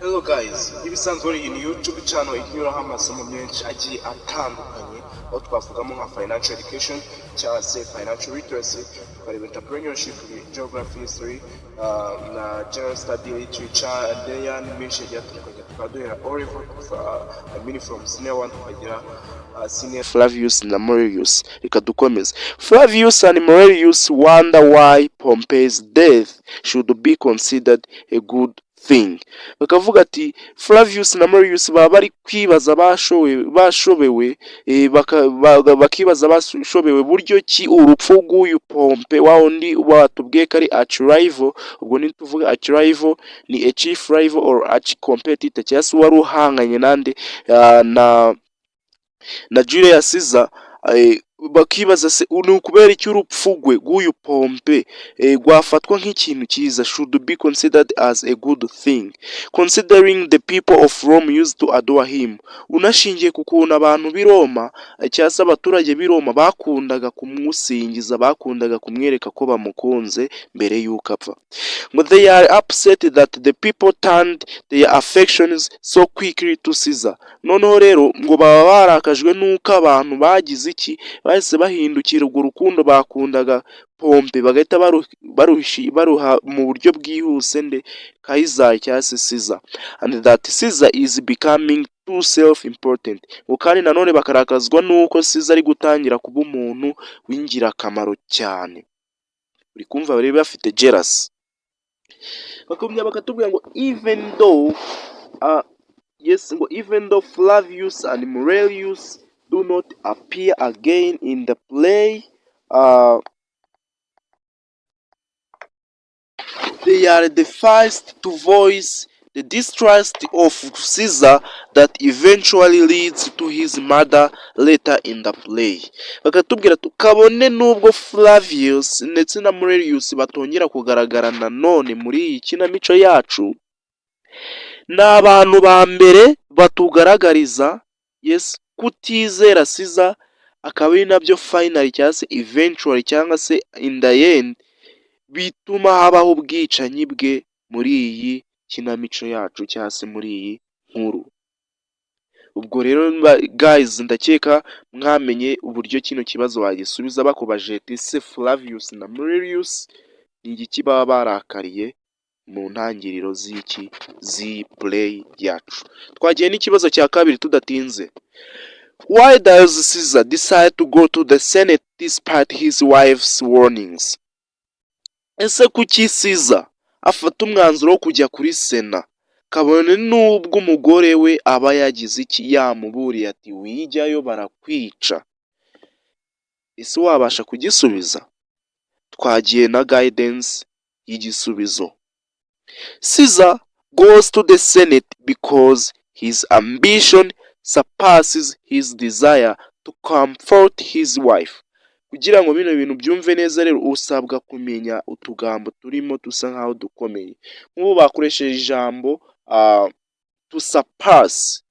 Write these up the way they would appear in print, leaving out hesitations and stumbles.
Hello guys, ibisanzwe iyi ni YouTube channel inyuraho amasomo menshi agiye atandukanye, aho twavugamo nka financial education cyangwa se financial literacy, tukareba entrepreneurship, geography, history, na general study, literature, n'ayandi menshi agiye atandukanye. Tukaba duhera O level, I mean from senior one tukagera senior. Flavius na Marullus. Reka dukomeze. Flavius and Marullus wonder why Pompey's death should be considered a good thing. Bakavuga ati Flavius na Marullus baba bari kwibaza bashobewe, bakibaza bashobewe buryo ki urupfu rw'uyu Pompe, wa wundi watubwiye ko ari arch rival. Ubwo nituvuga arch rival, ni a chief rival or arch competitor, cyangwa se wari uhanganye nande? Na Julius Caesar. Bakibaza se ni ukubera iki urupfu rwe rw'uyu Pompe rwafatwa nk'ikintu cyiza, should be considered as a good thing, considering the people of Rome used to adore him, unashingiye ku kuntu abantu b'i Roma, cyangwa se abaturage b'i Roma, bakundaga kumusingiza, bakundaga kumwereka ko bamukunze mbere y'uko apfa. Ngo they are upset that the people turned their affections so quickly to Caesar. Noneho rero ngo baba barakajwe n'uko abantu bagize iki? Bahise bahindukira urwo rukundo bakundaga Pompe, bagahita baruha mu buryo bwihuse nde? Kayizari cyangwa se Caesar, and that Caesar is becoming too self important. Ngo kandi nanone bakarakazwa n'uko Caesar ari gutangira kuba umuntu w'ingirakamaro cyane. Uri kumva bari bafite jealous. Bakongera bakatubwira ngo even though, yes, ngo even though Flavius and Marullus do not appear again in the play, they are the first to voice the distrust of Caesar that eventually leads to his murder later in the play. Bakatubwira kabone nubwo Flavius ndetse na Marullus batongera kugaragara nanone muri iyi kinamico yacu, ni abantu ba mbere batugaragariza, yes, kutizera Caesar, akaba ari nabyo finally cyangwa se eventually cyangwa se in the end bituma habaho ubwicanyi bwe muri iyi kinamico yacu cyangwa se muri iyi nkuru. Ubwo rero guys, ndakeka mwamenye uburyo kino kibazo wagisubiza bakubajije ati: "Se Flavius na Marullus ni igiki baba barakariye mu ntangiriro z'iyi play yacu?" Twagiye n'ikibazo cya kabiri tudatinze. Why does Caesar decide to go to the Senate despite his wife's warnings? Ese kuki Caesar afata umwanzuro wo kujya kuri Sena kabone n'ubwo umugore we aba yagize iki? Yamuburiye ati: "Wijyayo, barakwica"? Ese wabasha kugisubiza? Twagiye na guidance y'igisubizo. Caesar goes to the Senate because his ambition surpasses his desire to comfort his wife. Kugira ngo bino bintu byumve neza rero, usabwa kumenya utugambo turimo dusa nkaho dukomeye. Nk'ubu bakoresheje ijambo to surpass.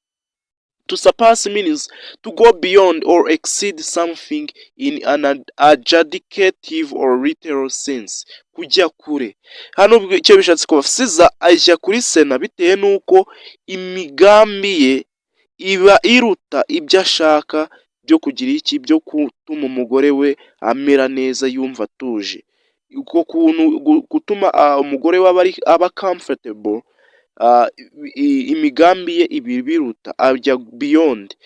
To surpass means to go beyond or exceed something in an adjudicative or literal sense. Kujya kure. Hano icyo bishatse kuba, Caesar ajya kuri Sena bitewe n'uko imigambi ye iba iruta ibyo ashaka byo kugira iki? Byo gutuma umugore we amera neza, yumva atuje. Uko kuntu gutuma umugore we aba comfortable, imigambi ye iba ibiruta, ajya beyond.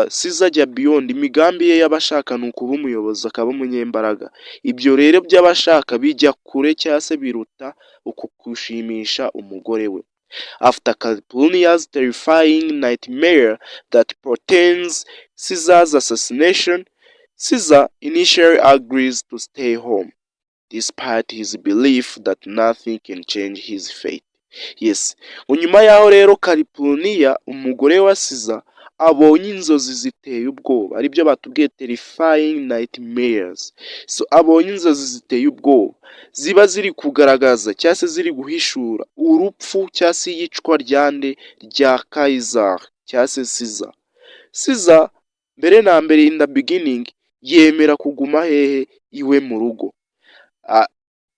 Caesar ajya beyond imigambi ye y'abashaka, ni ukuba umuyobozi, akaba umunyembaraga. Ibyo rero by'abashaka bijya kure cyangwa se biruta uku gushimisha umugore we. After Calpurnia's terrifying nightmare that portends Caesar's assassination, Caesar initially agrees to stay home, despite his belief that nothing can change his fate. Yes, ngo nyuma y'aho rero Calpurnia, umugore wa Caesar, abonye inzozi ziteye ubwoba, aribyo batubwiye terrifying nightmares. So abonye inzozi ziteye ubwoba ziba ziri kugaragaza cyangwa se ziri guhishura urupfu cyangwa se iyicwa ryande? Rya Kayizari cyangwa se Caesar. Caesar mbere na mbere, in the beginning, yemera kuguma hehe? Iwe mu rugo.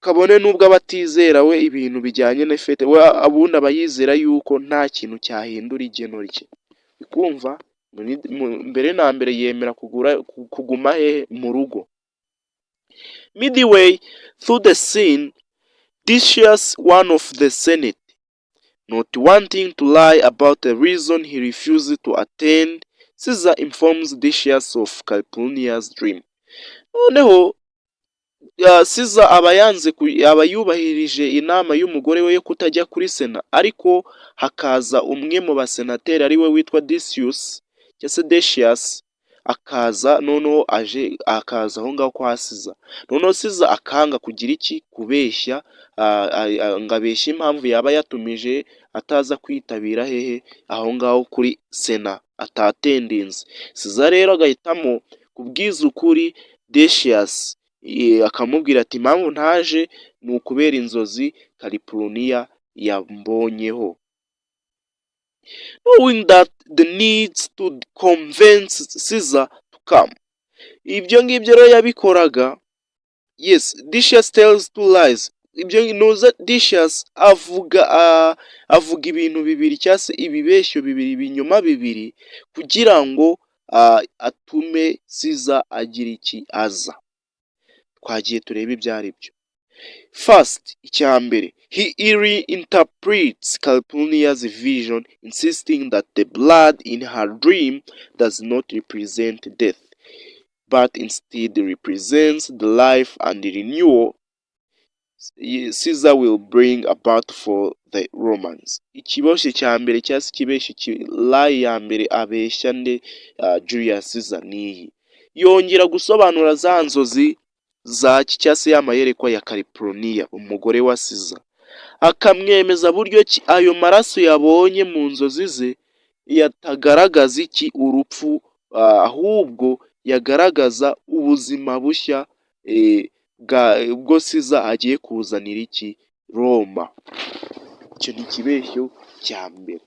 Kabone n'ubwo aba atizera we ibintu bijyanye na fate, we ubundi aba yizera yuko nta kintu cyahindura igeno rye. Kumva mbere na mbere yemera kugura kuguma hehe? Mu rugo. Midway through the scene, Decius, one of the Senate, not wanting to lie about the reason he refused to attend, Caesar informs Decius of Calpurnia's dream. Noneho Caesar aba yanze, aba yubahirije inama y'umugore we yo kutajya kuri sena, ariko hakaza umwe mu basenateri, ari we witwa Decius cyangwa se Decius, akaza noneho aje, akaza aho ngaho kwa Caesar. Noneho Caesar akanga kugira iki? Kubeshya, ngo abeshye impamvu yaba yatumije ataza kwitabira hehe? Aho ngaho kuri sena atatendinze. Caesar rero agahitamo kubwiza ukuri Decius, akamubwira ati: "Impamvu ntaje ni ukubera inzozi Calpurnia yambonyeho." Knowing that the needs to convince Caesar to come. Ibyo ngibyo rero yabikoraga, yes, Decius tells two lies. Ibyo nuza Decius avuga ibintu bibiri cyangwa se ibibeshyo bibiri, ibinyoma bibiri, kugira ngo atume Caesar agira iki? Aza. Twagiye turebe ibyo ari byo. First, icya mbere, he reinterprets Calpurnia's vision, insisting that the blood in her dream does not represent death, but instead represents the life and renewal Caesar will bring about for the Romans. Ikiboshye cya mbere cyangwa se ikibeshyo, lie ya mbere abeshya nde? Julius Caesar niyi. Yongera gusobanura za nzozi za cyangwa se ya mayerekwa ya Calpurnia, umugore wa Caesar, akamwemeza buryo ki ayo maraso yabonye mu nzozi ze yatagaragaza iki? Urupfu, ahubwo yagaragaza ubuzima bushya bwo Caesar agiye kuzanira iki? Roma. Icyo ni ikibeshyo cya mbere.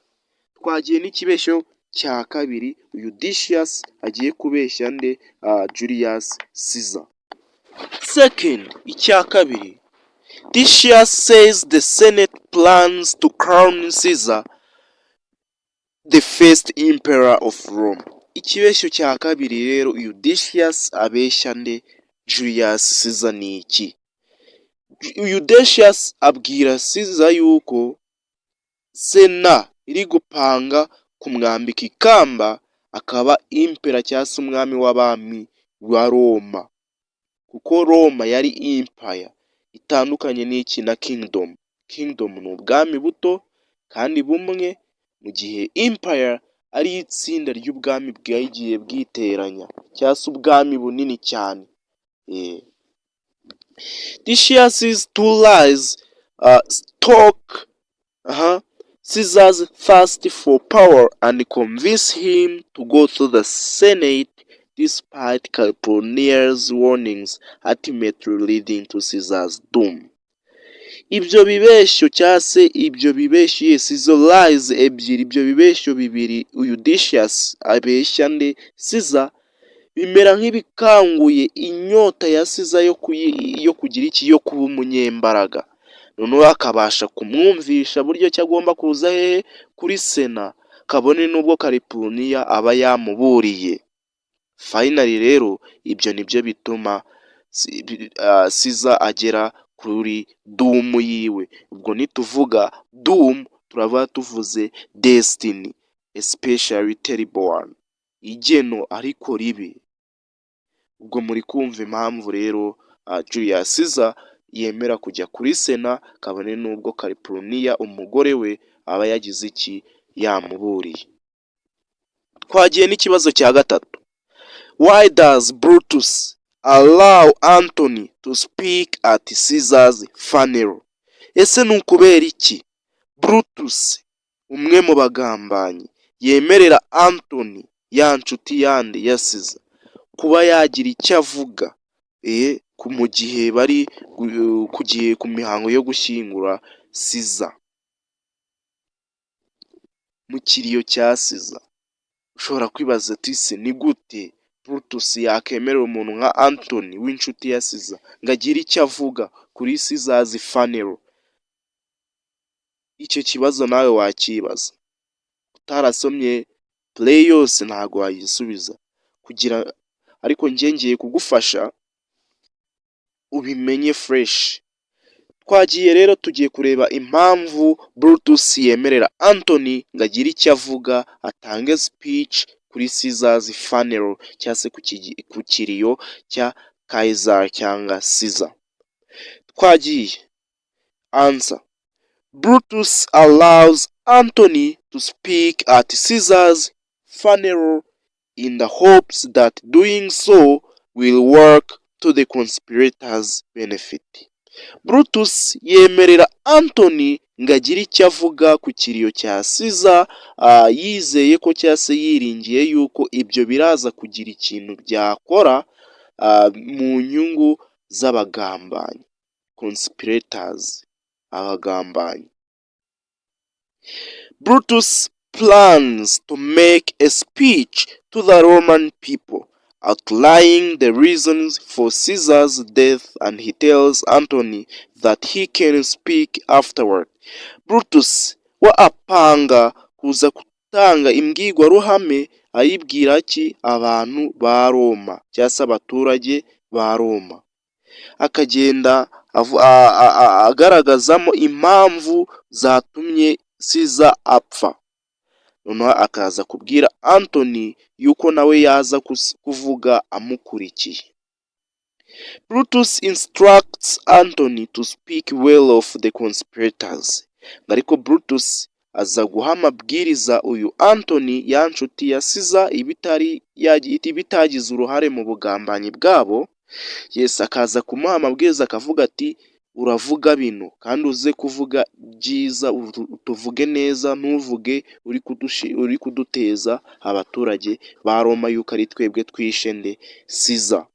Twagiye n'ikibeshyo cya kabiri uyu Decius agiye kubeshya nde? Julius Caesar. Second, icya kabiri, Decius says the Senate plans to crown Caesar the first emperor of Rome. Ikibeshyo cya kabiri rero uyu Decius abeshya nde? Julius Caesar ni iki? Uyu Decius abwira Caesar yuko sena iri gupanga kumwambika ikamba, akaba emperor cyangwa se umwami w'abami wa Roma, kuko Roma yari empire itandukanye n'iki? Na kingdom. Kingdom ni ubwami buto kandi bumwe, mu gihe empire ari itsinda ry'ubwami bwagiye bwiteranya cyangwa se ubwami bunini cyane. Decius' two lies stoke Caesar's thirst for power and convince him to go to the Senate despite Calpurnia's warnings, ultimately leading to Caesar's doom. Ibyo bibeshyo cyangwa se ibyo bibeshyo, yes, izo lies ebyiri, ibyo bibeshyo bibiri uyu Decius abeshya nde? Caesar, bimera nk'ibikanguye inyota ya Caesar yo kugira iki? Yo kuba umunyembaraga. Noneho akabasha kumwumvisha buryo ki agomba kuza hehe? Kuri sena, kabone n'ubwo Calpurnia aba yamuburiye. Finally rero ibyo nibyo bituma Caesar agera kuri doom yiwe. Ubwo nituvuga doom turaba tuvuze destiny, especially terrible one, igeno ariko ribi. Ubwo muri kumva impamvu rero Julius Caesar yemera kujya kuri sena, kabone n'ubwo Calpurnia umugore we aba yagize iki? Yamuburiye. Twagiye n'ikibazo cya gatatu. Why does Brutus allow Antony to speak at Caesar's funeral? Ese ni ukubera iki Brutus, umwe mu bagambanyi, yemerera Antony, ya nshuti yandi ya Caesar, kuba yagira icyo avuga mu gihe bari kugiye ku mihango yo gushyingura Caesar, mu kiriyo cya Caesar? Ushobora kwibaza ati: "Se ni gute Brutus yakemerera umuntu nka Antony w'inshuti ya Caesar ngo agire icyo avuga kuri Caesar's funeral? Icyo kibazo nawe wakibaza. Utarasomye play yose ntabwo wayisubiza kugira, ariko njye ngiye kugufasha ubimenye fresh. Twagiye rero, tugiye kureba impamvu Brutus yemerera Anthony ngo agire icyo avuga, atange speech kuri Caesar's funeral cyangwa se ku kiriyo cya Caesar cyangwa Caesar. Twagiye. Answer: Brutus allows Antony to speak at Caesar's funeral in the hopes that doing so will work to the conspirators' benefit. Brutus yemerera Antony ngo agire icyo avuga ku kiriyo cya Caesar, yizeye ko cyangwa se yiringiye yuko ibyo biraza kugira ikintu byakora mu nyungu z'abagambanyi, conspirators, abagambanyi. Brutus plans to make a speech to the Roman people outlining the reasons for Caesar's death, and he tells Antony that he can speak afterward. Brutus we apanga kuza gutanga imbwirwaruhame ayibwira ki abantu ba Roma cyangwa se abaturage ba Roma, akagenda agaragazamo impamvu zatumye Caesar apfa, noneho akaza kubwira Antony yuko nawe yaza kuvuga amukurikiye. Brutus instructs Antony to speak well of the conspirators. Ariko Brutus aza guha amabwiriza uyu Antony, ya nshuti ya Caesar iba itagize uruhare mu bugambanyi bwabo. Yes, akaza kumuha amabwiriza akavuga ati: "Uravuga bino kandi uze kuvuga byiza, tuvuge neza, ntuvuge uri kuduteza abaturage ba Roma yuko ari twebwe twishe nde? Caesar."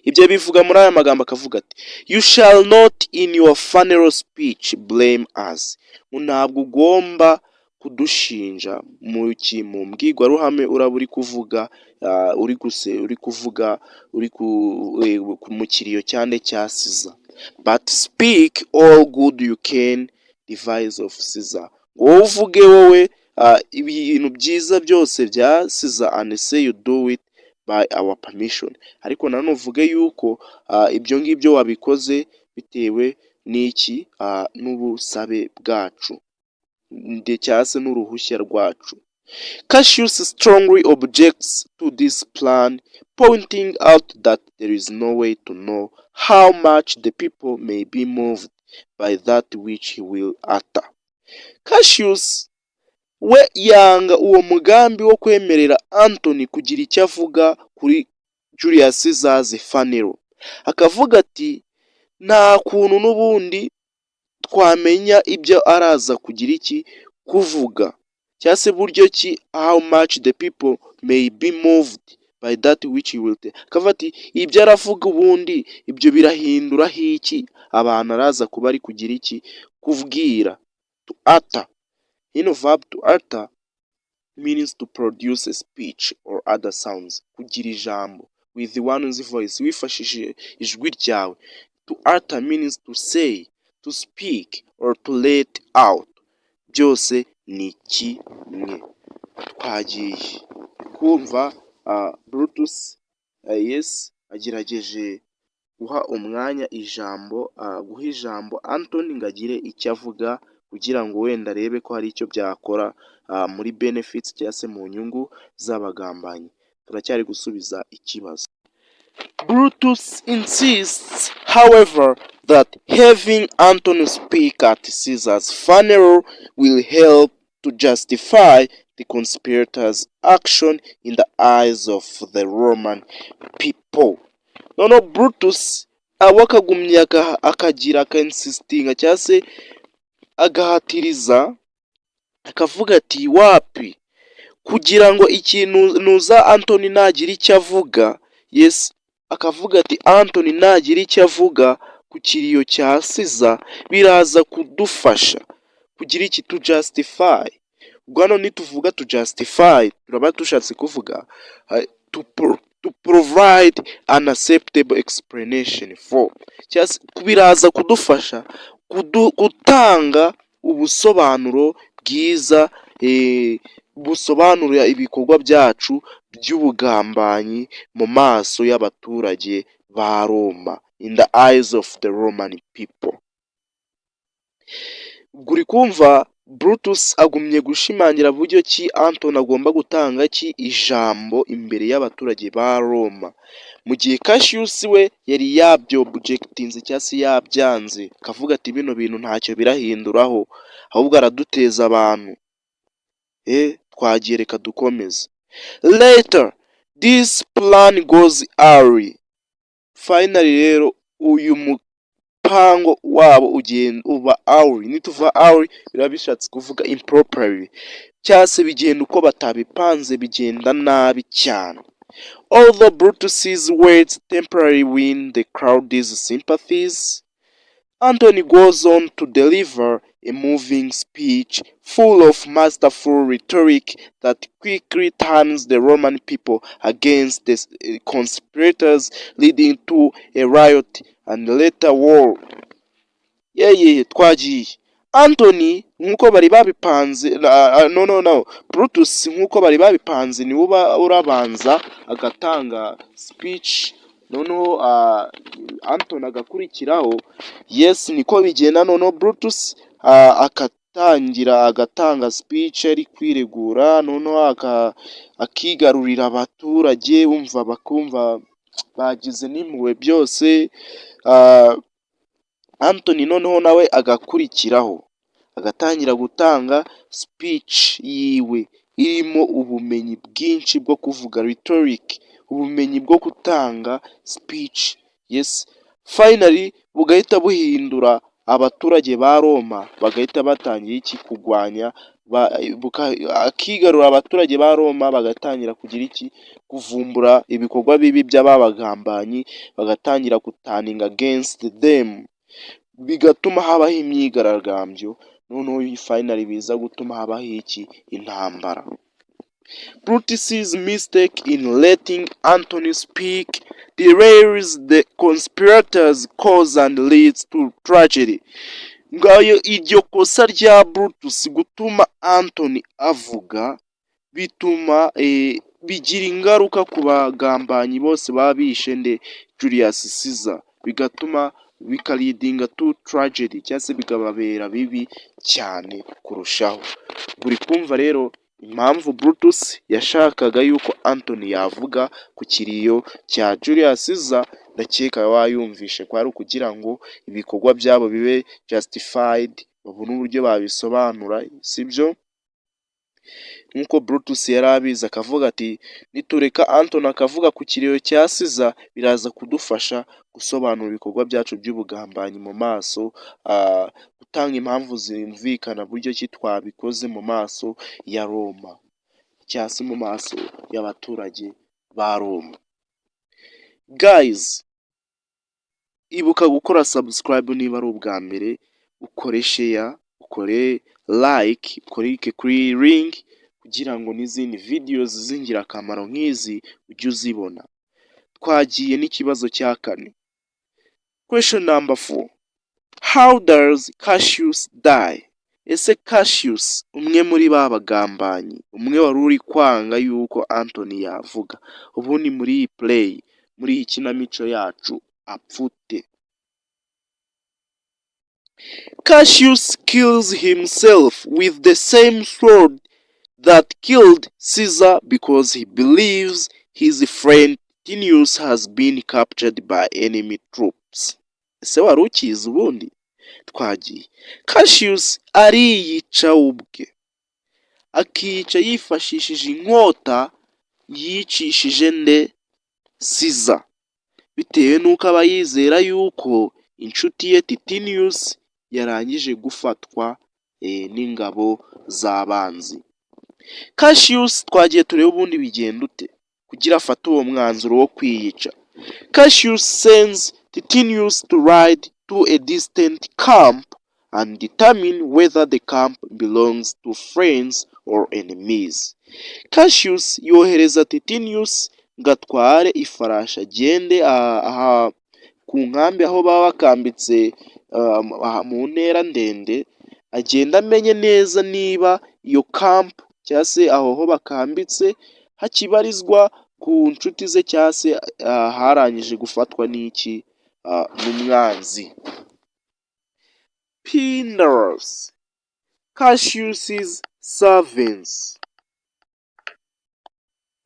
Ibyo bivuga muri aya magambo, akavuga ati: "You shall not in your funeral speech blame us." Ntabwo ugomba kudushinja mu ki? Mu mbwirwaruhame uraba uri kuvuga, uri kuvuga uri mu kiriyo cyane cya Caesar. "But speak all good you can devise of Caesar." Wowe uvuge wowe ibintu byiza byose bya Caesar, "and say you do it by our permission." Ariko nanone uvuge yuko ibyo ngibyo wabikoze bitewe n'iki? N'ubusabe bwacu cyangwa se n'uruhushya rwacu. Cassius strongly objects to this plan, pointing out that there is no way to know how much the people may be moved by that which he will utter. Cassius we yanga uwo mugambi wo kwemerera Antony kugira icyo avuga kuri Julius Caesar's funeral. Akavuga ati: "Nta kuntu n'ubundi twamenya ibyo araza kugira iki? Kuvuga, cyangwa se buryo ki, how much the people may be moved by that which he will tell." Akavuga ati: "Ibyo aravuga ubundi ibyo birahinduraho iki abantu araza kuba ari kugira iki? Kubwira." To utter, ino verb to utter means to produce a speech or other sounds, kugira ijambo, with one's voice, wifashishije ijwi ryawe. To utter means to say, to speak or to let out, byose ni kimwe. Twagiye kumva Brutus, yes, agerageje guha umwanya ijambo, guha ijambo Antony ngo agire icyo avuga kugira ngo wenda arebe ko hari icyo byakora muri benefits cyangwa se mu nyungu z'abagambanyi. Turacyari gusubiza ikibazo. Brutus insists, however, that having Antony speak at Caesar's funeral will help to justify the conspirators' action in the eyes of the Roman people. Noneho Brutus abo akagumya akagira aka-insistinga cyangwa se agahatiriza, akavuga ati: "Wapi, kugira ngo ikintu nuza Antony nagira icyo avuga." Yes, akavuga ati: "Antony nagira icyo avuga ku kiriyo cya Caesar biraza kudufasha kugira iki? To justify." Ubwo hano nituvuga to justify turaba dushatse kuvuga to To provide an acceptable explanation for, cyangwa se biraza kudufasha gutanga ubusobanuro bwiza busobanura ibikorwa byacu by'ubugambanyi mu maso y'abaturage ba Roma, in the eyes of the Roman people. Ubwo uri kumva Brutus agumye gushimangira buryo ki Antony agomba gutanga ki ijambo imbere y'abaturage ba Roma, mu gihe Cassius we yari yabyobjectinze cyangwa se yabyanze, akavuga ati: "Bino bintu ntacyo birahinduraho, ahubwo araduteza abantu." Twagiye, reka dukomeze. Later this plan goes awry. Finally rero uyu mupango wabo ugenda uba awry. Nituva awry, biba bishatse kuvuga improperly, cyangwa se bigenda uko batabipanze, bigenda nabi cyane. Although Brutus's words temporarily win the crowd's sympathies, Antony goes on to deliver a moving speech full of masterful rhetoric that quickly turns the Roman people against the conspirators, leading to a riot and later war. Yeye, twagiye. Antony nk'uko bari babipanze, no, no, no, Brutus nk'uko bari babipanze, niwe uba urabanza agatanga speech, noneho Antony agakurikiraho. Yes, niko bigenda. Noneho Brutus akatangira agatanga speech ari kwiregura, noneho akigarurira abaturage, bumva bakumva bagize n'impuhwe byose. Antony noneho nawe agakurikiraho, agatangira gutanga speech yiwe irimo ubumenyi bwinshi bwo kuvuga, rhetoric, ubumenyi bwo gutanga speech. Yes, finally bugahita buhindura abaturage ba Roma, bagahita batangira iki? Kurwanya, akigarura abaturage ba Roma, bagatangira kugira iki? Kuvumbura ibikorwa bibi by'ababagambanyi, bagatangira guturninga against them, bigatuma habaho imyigaragambyo, noneho finally biza gutuma habaho iki? Intambara. Brutus's mistake in letting Antony speak derails the conspirators' cause and leads to tragedy. Ngayo iryo kosa rya Brutus gutuma Antony avuga, bituma bigira ingaruka ku bagambanyi bose baba bishe nde? Julius Caesar, bigatuma bikaleadinga to tragedy, cyangwa se bikababera bibi cyane kurushaho. Buri kumva rero impamvu Brutus yashakaga yuko Antony yavuga ku kiriyo cya Julius Caesar, ndakeka wayumvishe ko ari ukugira ngo ibikorwa byabo bibe justified, babone uburyo babisobanura, sibyo? Nk'uko Brutus yari abizi, akavuga ati: "Nitureka Antony akavuga ku kiriyo cya Caesar, biraza kudufasha gusobanura ibikorwa byacu by'ubugambanyi mu maso, gutanga impamvu zumvikana buryo ki twabikoze mu maso ya Roma, cyangwa se mu maso y'abaturage ba Roma." Guys, ibuka gukora subscribe niba ari ubwa mbere, ukore share, ukore like, uclicke kuri link kugira ngo n'izindi videos z'ingirakamaro nk'izi ujye uzibona. Twagiye n'ikibazo cya kane. Question number 4: How does Cassius die? Ese Cassius, umwe muri ba bagambanyi, umwe wari uri kwanga yuko Antony yavuga, ubundi muri iyi play, muri iyi kinamico yacu, apfa ute? Cassius kills himself with the same sword that killed Caesar because he believes his friend Titinius has been captured by enemy troops. Ese wari ukizi ubundi? Twagiye. Cassius ariyica ubwe, akiyica yifashishije inkota yicishije nde? Caesar, bitewe n'uko aba yizera yuko inshuti ye Titinius yarangije gufatwa n'ingabo z'abanzi. Cassius, twagiye turebe ubundi bigenda ute kugira afate uwo mwanzuro wo kwiyica. Cassius sends Titinius to ride to a distant camp and determine whether the camp belongs to friends or enemies. Cassius yohereza Titinius Ngo atware ifarashi, agende aha ku nkambi aho baba bakambitse mu ntera ndende, agenda amenye neza niba iyo camp cyangwa se aho ho bakambitse hakibarizwa ku nshuti ze, cyangwa se harangije gufatwa n'iki? N'umwanzi. Pindarus, Cassius' servant,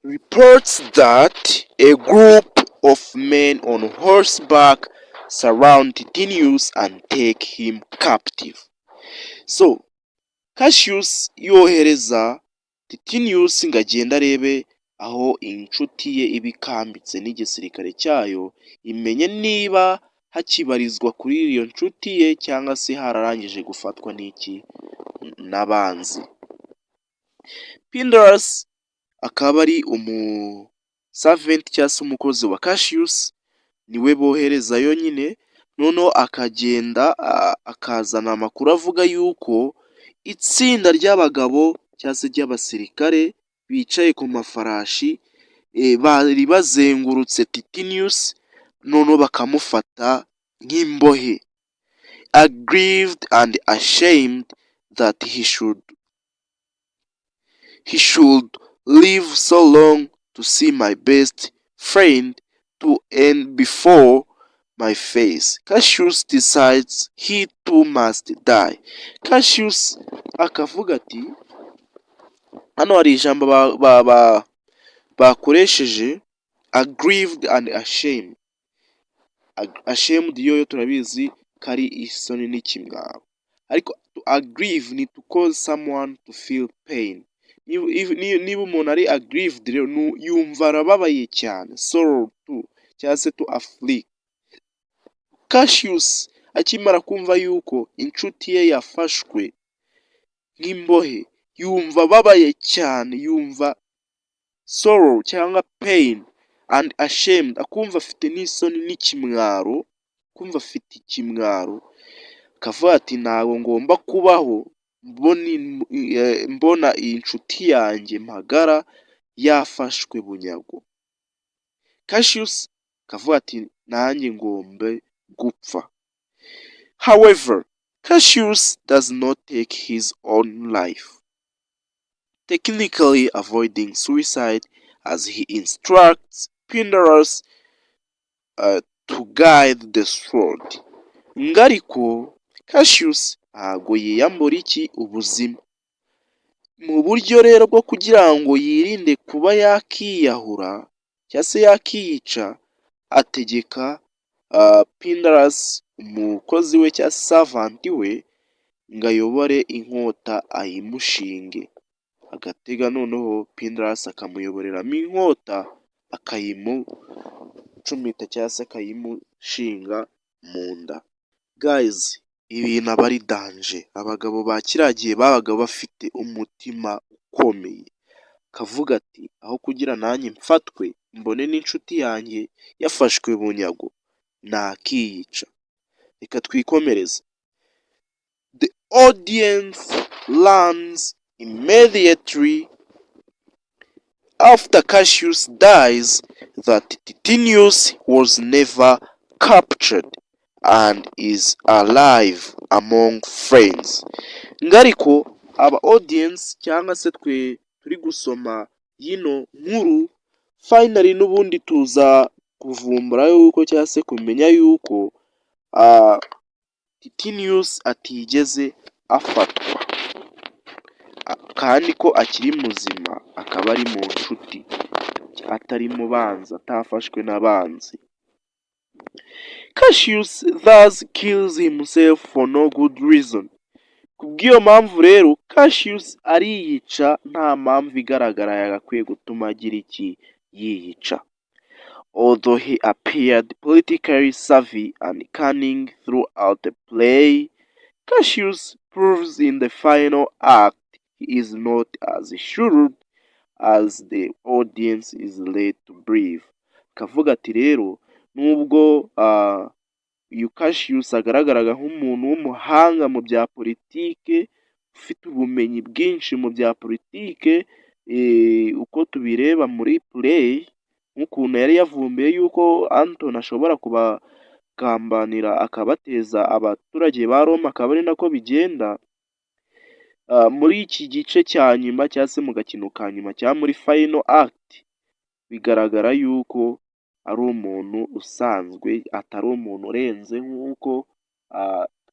reports that a group of men on horseback surround Titinius and take him captive. So, Cassius yohereza Titinius ngo agende arebe aho inshuti ye iba ikambitse n'igisirikare cyayo, imenye niba hakibarizwa kuri iyo nshuti ye cyangwa se hararangije gufatwa n'iki? N'abanzi. Pindarus akaba ari umu servant cyangwa se umukozi wa Cassius, niwe boherezayo nyine, noneho akagenda akazana amakuru avuga yuko itsinda ry'abagabo cyangwa se ry'abasirikare bicaye ku mafarashi bari bazengurutse Titinius, noneho bakamufata nk'imbohe. Aggrieved and ashamed that he should live so long to see my best friend to end before my face, Cassius decides he too must die. Cassius akavuga ati, hano hari ijambo bakoresheje, aggrieved and ashamed. Ashamed yo turabizi ko ari isoni n'ikimwaro, ariko to aggrieve ni to cause someone to feel pain. Niba umuntu ari aggrieved rero, yumva arababaye cyane, sorrow to cyangwa se to afflict. Cassius akimara kumva yuko inshuti ye yafashwe nk'imbohe, yumva ababaye cyane, yumva sorrow cyangwa pain and ashamed, akumva afite n'isoni n'ikimwaro, kumva afite ikimwaro, akavuga ati: "Ntabwo ngomba kubaho mbona iyi nshuti yanjye magara yafashwe bunyago." Cassius akavuga ati: "Nanjye ngomba gupfa." However, Cassius does not take his own life, technically avoiding suicide as he instructs Pindarus to guide the sword. Ngo ariko Cassius ntabwo yiyambura iki? Ubuzima. Mu buryo rero bwo kugira ngo yirinde kuba yakiyahura cyangwa se yakiyica, ategeka Pindarus, umukozi we cyangwa se servant we, ngo ayobore inkota ayimushinge. Agatega noneho Pindarus akamuyoboreramo inkota, akayimucumita cyangwa se akayimushinga mu nda. Guys, ibintu aba ari danger. Abagabo ba kiriya gihe babaga bafite umutima ukomeye, akavuga ati: "Aho kugira nanjye mfatwe, mbone n'inshuti yanjye yafashwe bunyago, nakiyica." Reka twikomereze. The audience learns immediately after Cassius dies that Titinius was never captured and is alive among friends. Ngo ariko aba audience cyangwa se twe turi gusoma yino nkuru, finally n'ubundi tuza kuvumbura yuko cyangwa se kumenya yuko Titinius atigeze afatwa kandi ko akiri muzima, akaba ari mu nshuti, atari mu banzi, atafashwe n'abanzi. Cassius thus kills himself for no good reason. Kubw'iyo mpamvu rero, Cassius ariyica nta mpamvu igaragara yagakwiye gutuma agira iki? Yiyica. Although he appeared politically savvy and cunning throughout the play, Cassius proves in the final act he is not as shrewd as the audience is led to believe. Akavuga ati rero nubwo uyu Cassius agaragaraga nk'umuntu w'umuhanga mu bya politike, ufite ubumenyi bwinshi mu bya politike, uko tubireba muri play, Nk'ukuntu yari yavumbuye yuko Antony ashobora kubagambanira, akabateza abaturage ba Roma, akaba ari nako bigenda. Muri iki gice cya nyuma, cyangwa se mu gakino ka nyuma, cyangwa muri final act, bigaragara yuko ari umuntu usanzwe, atari umuntu urenze nk'uko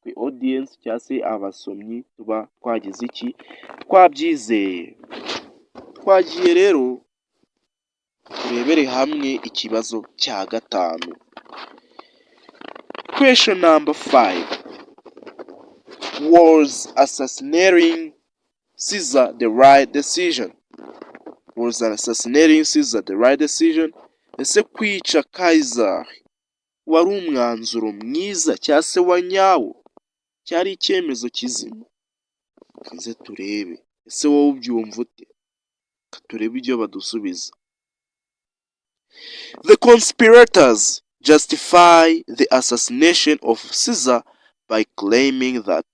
twe audience cyangwa se abasomyi tuba twagize iki, twabyizeye. Twagiye rero turebere hamwe ikibazo cya gatanu. Question number 5: Was assassinating Caesar the right decision? Was assassinating Caesar the right decision? Ese kwica Kayizari wari umwanzuro mwiza cyangwa se wa nyawo? Cyari icyemezo kizima? Nze turebe, ese wowe ubyumva ute? Reka turebe ibyo badusubiza. The conspirators justify the assassination of Caesar by claiming that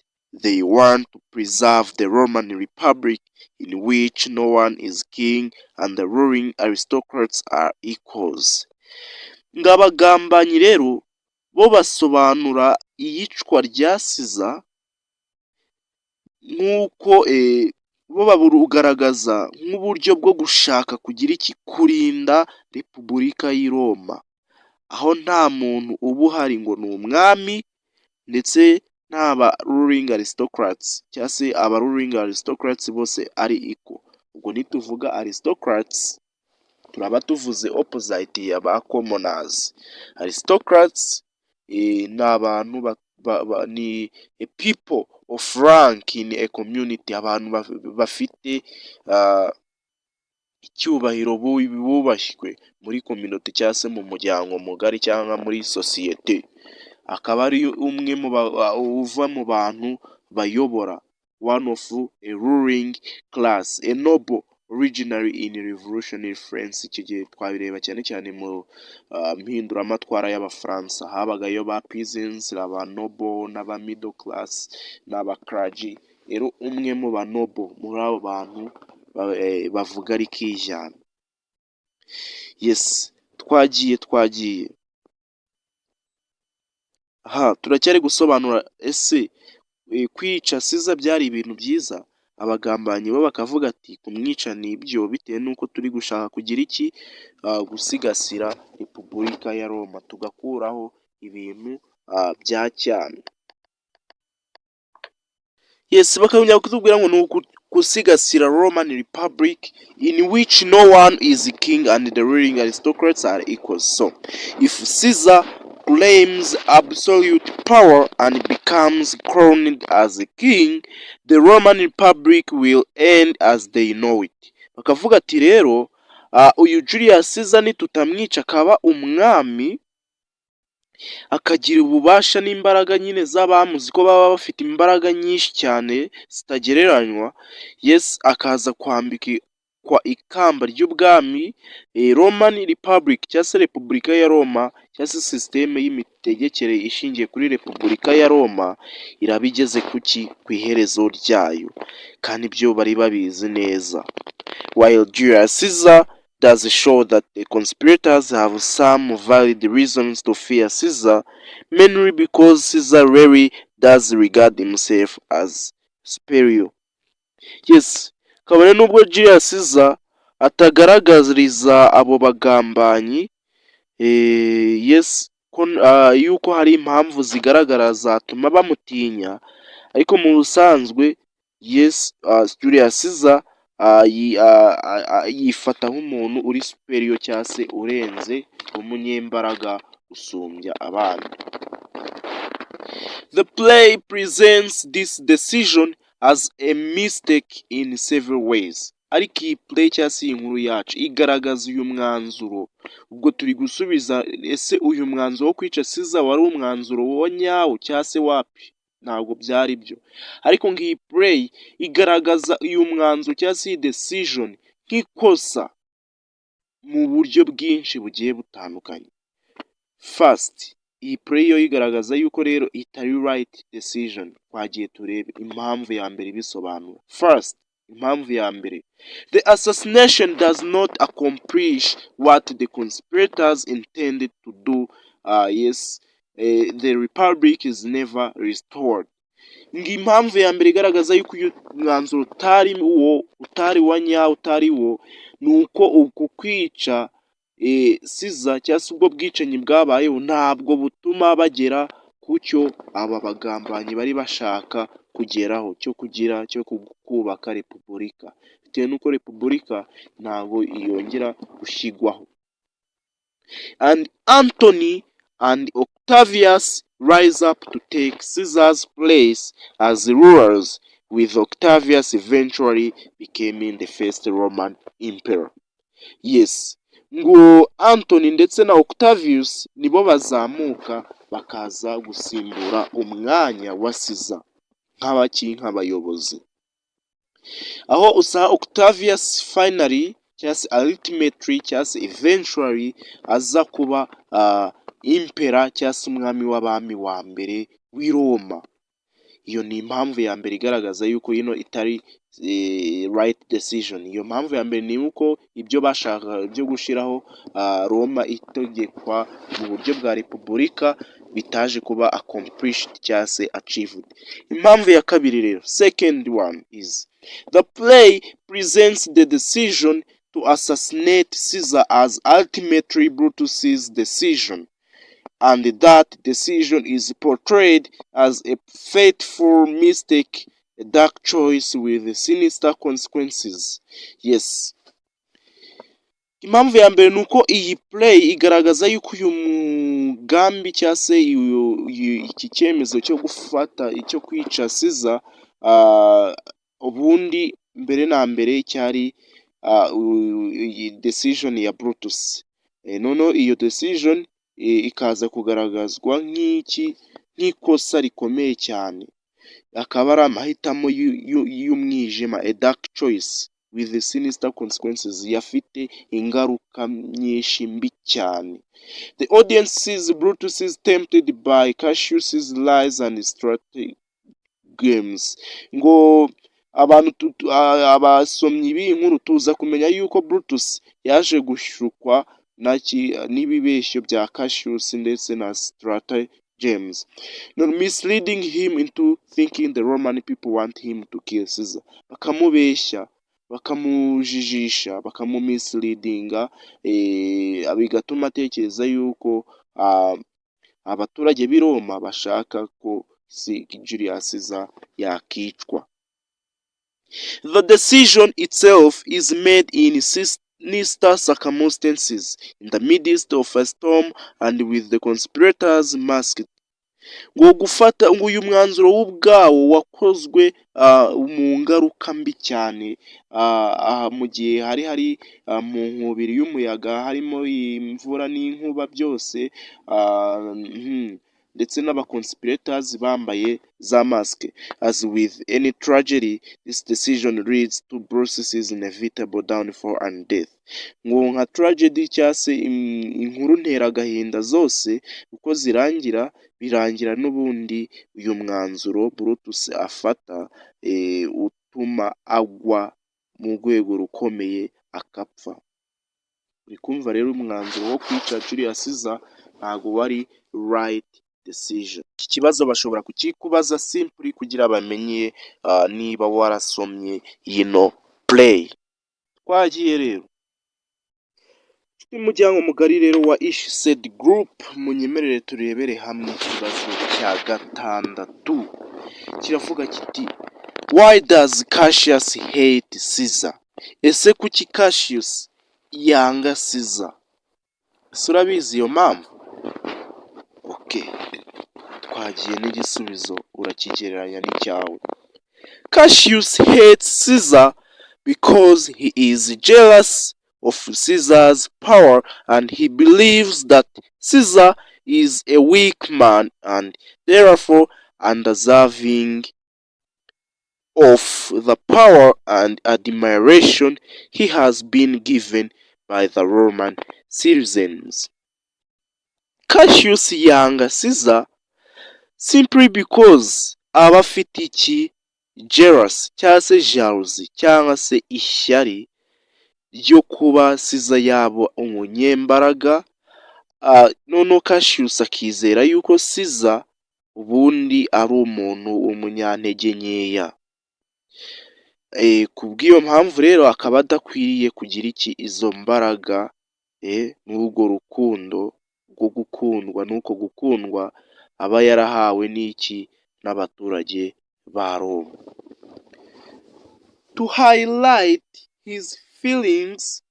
they want to preserve the Roman Republic, in which no one is king and the ruling aristocrats are equals. Ngo abagambanyi rero bo basobanura iyicwa rya Caesar nk'uko bo babugaragaza nk'uburyo bwo gushaka kugira iki, kurinda Repubulika y'i Roma, aho nta muntu uba uhari ngo ni umwami, ndetse nta ba ruling aristocrats cyangwa se aba ruling aristocrats bose ari equal. Ubwo nituvuga aristocrats, turaba tuvuze opposite ya ba commoners. Aristocrats ni abantu, ni a people of rank in a community, abantu bafite icyubahiro, bubashywe muri community cyangwa se mu muryango mugari cyangwa muri sosiyete, akaba ari umwe mu uva mu bantu bayobora, one of a ruling class, a noble originally in revolutionary France. Icyo gihe twabireba cyane cyane mu mpinduramatwara y'Abafaransa, habagayo ba peasants, aba noble n'aba middle class n'aba clergy. Rero umwe mu ba noble, muri abo bantu bavuga rikijyana. Yes, twagiye aha, turacyari gusobanura: ese kwica Caesar byari ibintu byiza? Abagambanyi bo bakavuga ati kumwica ni ibyo, bitewe n'uko turi gushaka kugira iki, gusigasira Repubulika ya Roma, tugakuraho ibintu bya cyami. Yes, bakongera kutubwira ngo ni gusigasira Roman Republic in which no one is king and the ruling aristocrats are equals. So if Caesar claims absolute power and becomes crowned as a king, the Roman Republic will end as they know it. Bakavuga ati rero uyu Julius Caesar nitutamwica akaba umwami, akagira ububasha n'imbaraga nyine z'abamuzi ko baba bafite imbaraga nyinshi cyane zitagereranywa, yes, akaza kwambikwa ikamba ry'ubwami, Roman Republic cyangwa se Repubulika ya Roma, cyangwa se sisiteme y'imitegekere ishingiye kuri Repubulika ya Roma, iraba igeze kuki, ku iherezo ryayo, kandi ibyo bari babizi neza. While Julius Caesar does show that the conspirators have some valid reasons to fear Caesar, mainly because Caesar really does regard himself as superior. Yes, kabone nubwo Julius Caesar atagaragariza abo bagambanyi, yes, ko yuko hari impamvu zigaragara zatuma bamutinya, ariko mu busanzwe, yes, Julius Caesar yifata nk'umuntu uri superior cyangwa se urenze, w'umunyembaraga usumbya abandi. The play presents this decision as a mistake in several ways. Ariko iyi play cyangwa se iyi nkuru yacu igaragaza uyu mwanzuro. Ubwo turi gusubiza: ese uyu mwanzuro wo kwica Caesar wari umwanzuro wa nyawo cyangwa se wapi? Ntabwo byari byo. Ariko ngo iyi play igaragaza uyu mwanzuro cyangwa se iyi decision nk'ikosa mu buryo bwinshi bugiye butandukanye. First, iyi play yo igaragaza yuko rero itari right decision. Twagiye turebe impamvu ya mbere ibisobanura. First, Impamvu ya mbere, the assassination does not accomplish what the conspirators intended to do. Yes, the republic is never restored. Ngo impamvu ya mbere igaragaza yuko uyu mwanzuro utari wo, utari wa nyawo, utari wo, ni uko uku kwica Caesar cyangwa se ubwo bwicanyi bwabayeho ntabwo butuma bagera ku cyo aba bagambanyi bari bashaka kugeraho cyo kugira cyo kubaka repubulika, bitewe n'uko repubulika ntabwo yongera gushyirwaho. And Antony and Octavius rise up to take Caesar's place as rulers, with Octavius eventually becoming the first Roman emperor. Yes, ngo Antony ndetse na Octavius nibo bazamuka bakaza gusimbura umwanya wa Caesar nk'abaki, nk'abayobozi, aho usanga Octavius finally cyangwa se ultimately cyangwa se eventually aza kuba emperor cyangwa se umwami w'abami wa mbere w'i Roma. Iyo ni impamvu ya mbere igaragaza yuko ino itari right decision. Iyo mpamvu ya mbere ni uko ibyo bashakaga byo gushyiraho Roma itegekwa mu buryo bwa repubulika bitaje kuba accomplished cyangwa se achieved. Impamvu ya kabiri rero, second one is the play presents the decision to assassinate Caesar as ultimately Brutus's decision, and that decision is portrayed as a fateful mistake, a dark choice with sinister consequences. Yes. Impamvu ya mbere ni uko iyi play igaragaza yuko uyu mugambi cyangwa se iki cyemezo cyo gufata, cyo kwica Caesar, ubundi mbere na mbere cyari iyi decision ya Brutus. Noneho iyo decision ikaza kugaragazwa nk'iki, nk'ikosa rikomeye cyane, akaba ari amahitamo y'umwijima, a dark choice with sinister consequences, yafite ingaruka nyinshi mbi cyane. The audience sees Brutus is tempted by Cassius's lies and stratagems. Ngo abantu, abasomyi b'iyi nkuru, tuza kumenya yuko Brutus yaje gushukwa n'ibibeshyo bya Cassius ndetse na stratagems, misleading him into thinking the Roman people want him to kill Caesar. Bakamubeshya, bakamujijisha, bakamumisleadinga, bigatuma atekereza yuko abaturage b'i Roma bashaka ko Julius Caesar yakicwa. The decision itself is made in sinister circumstances, in the midst of a storm and with the conspirators masked. Ngo gufata, ngo uyu mwanzuro w'ubwawo wakozwe mu ngaruka mbi cyane, mu gihe hari mu nkubiri y'umuyaga, harimo imvura n'inkuba byose, ndetse n'abaconspirators bambaye za masike. As with any tragedy, this decision leads to Brutus's inevitable downfall and death. Ngo nka tragedy cyangwa se inkuru nteragahinda zose uko zirangira, birangira n'ubundi uyu mwanzuro Brutus afata utuma agwa mu rwego rukomeye akapfa. Uri kumva rero, umwanzuro wo kwica Julius Caesar ntabwo wari right decision. Iki kibazo bashobora kukikubaza simply kugira bamenye niba warasomye yino play. Twagiye rero, umuryango mugari rero wa Ish Sed Group, munyemerere turebere hamwe ikibazo cya gatandatu. Kiravuga kiti: "Why does Cassius hate Caesar?" Ese kuki Cassius yanga Caesar? Ese urabizi iyo mpamvu? Okay, twagiye n'igisubizo, urakigereranya n'icyawe. Cassius hates Caesar because he is jealous of Caesar's power and he believes that Caesar is a weak man and therefore undeserving of the power and admiration he has been given by the Roman citizens. Cassius yanga Caesar simply because aba afite iki? Jealous cyangwa se jalousie cyangwa se ishyari ryo kuba Caesar yaba umunyembaraga, noneho Cassius akizera yuko Caesar ubundi ari umuntu w'umunyantege nkeya. Ku bw'iyo mpamvu rero akaba adakwiriye kugira iki? Izo mbaraga n'urwo rukundo rwo gukundwa, n'uko gukundwa aba yarahawe n'iki? N'abaturage ba Roma. To highlight his feelings,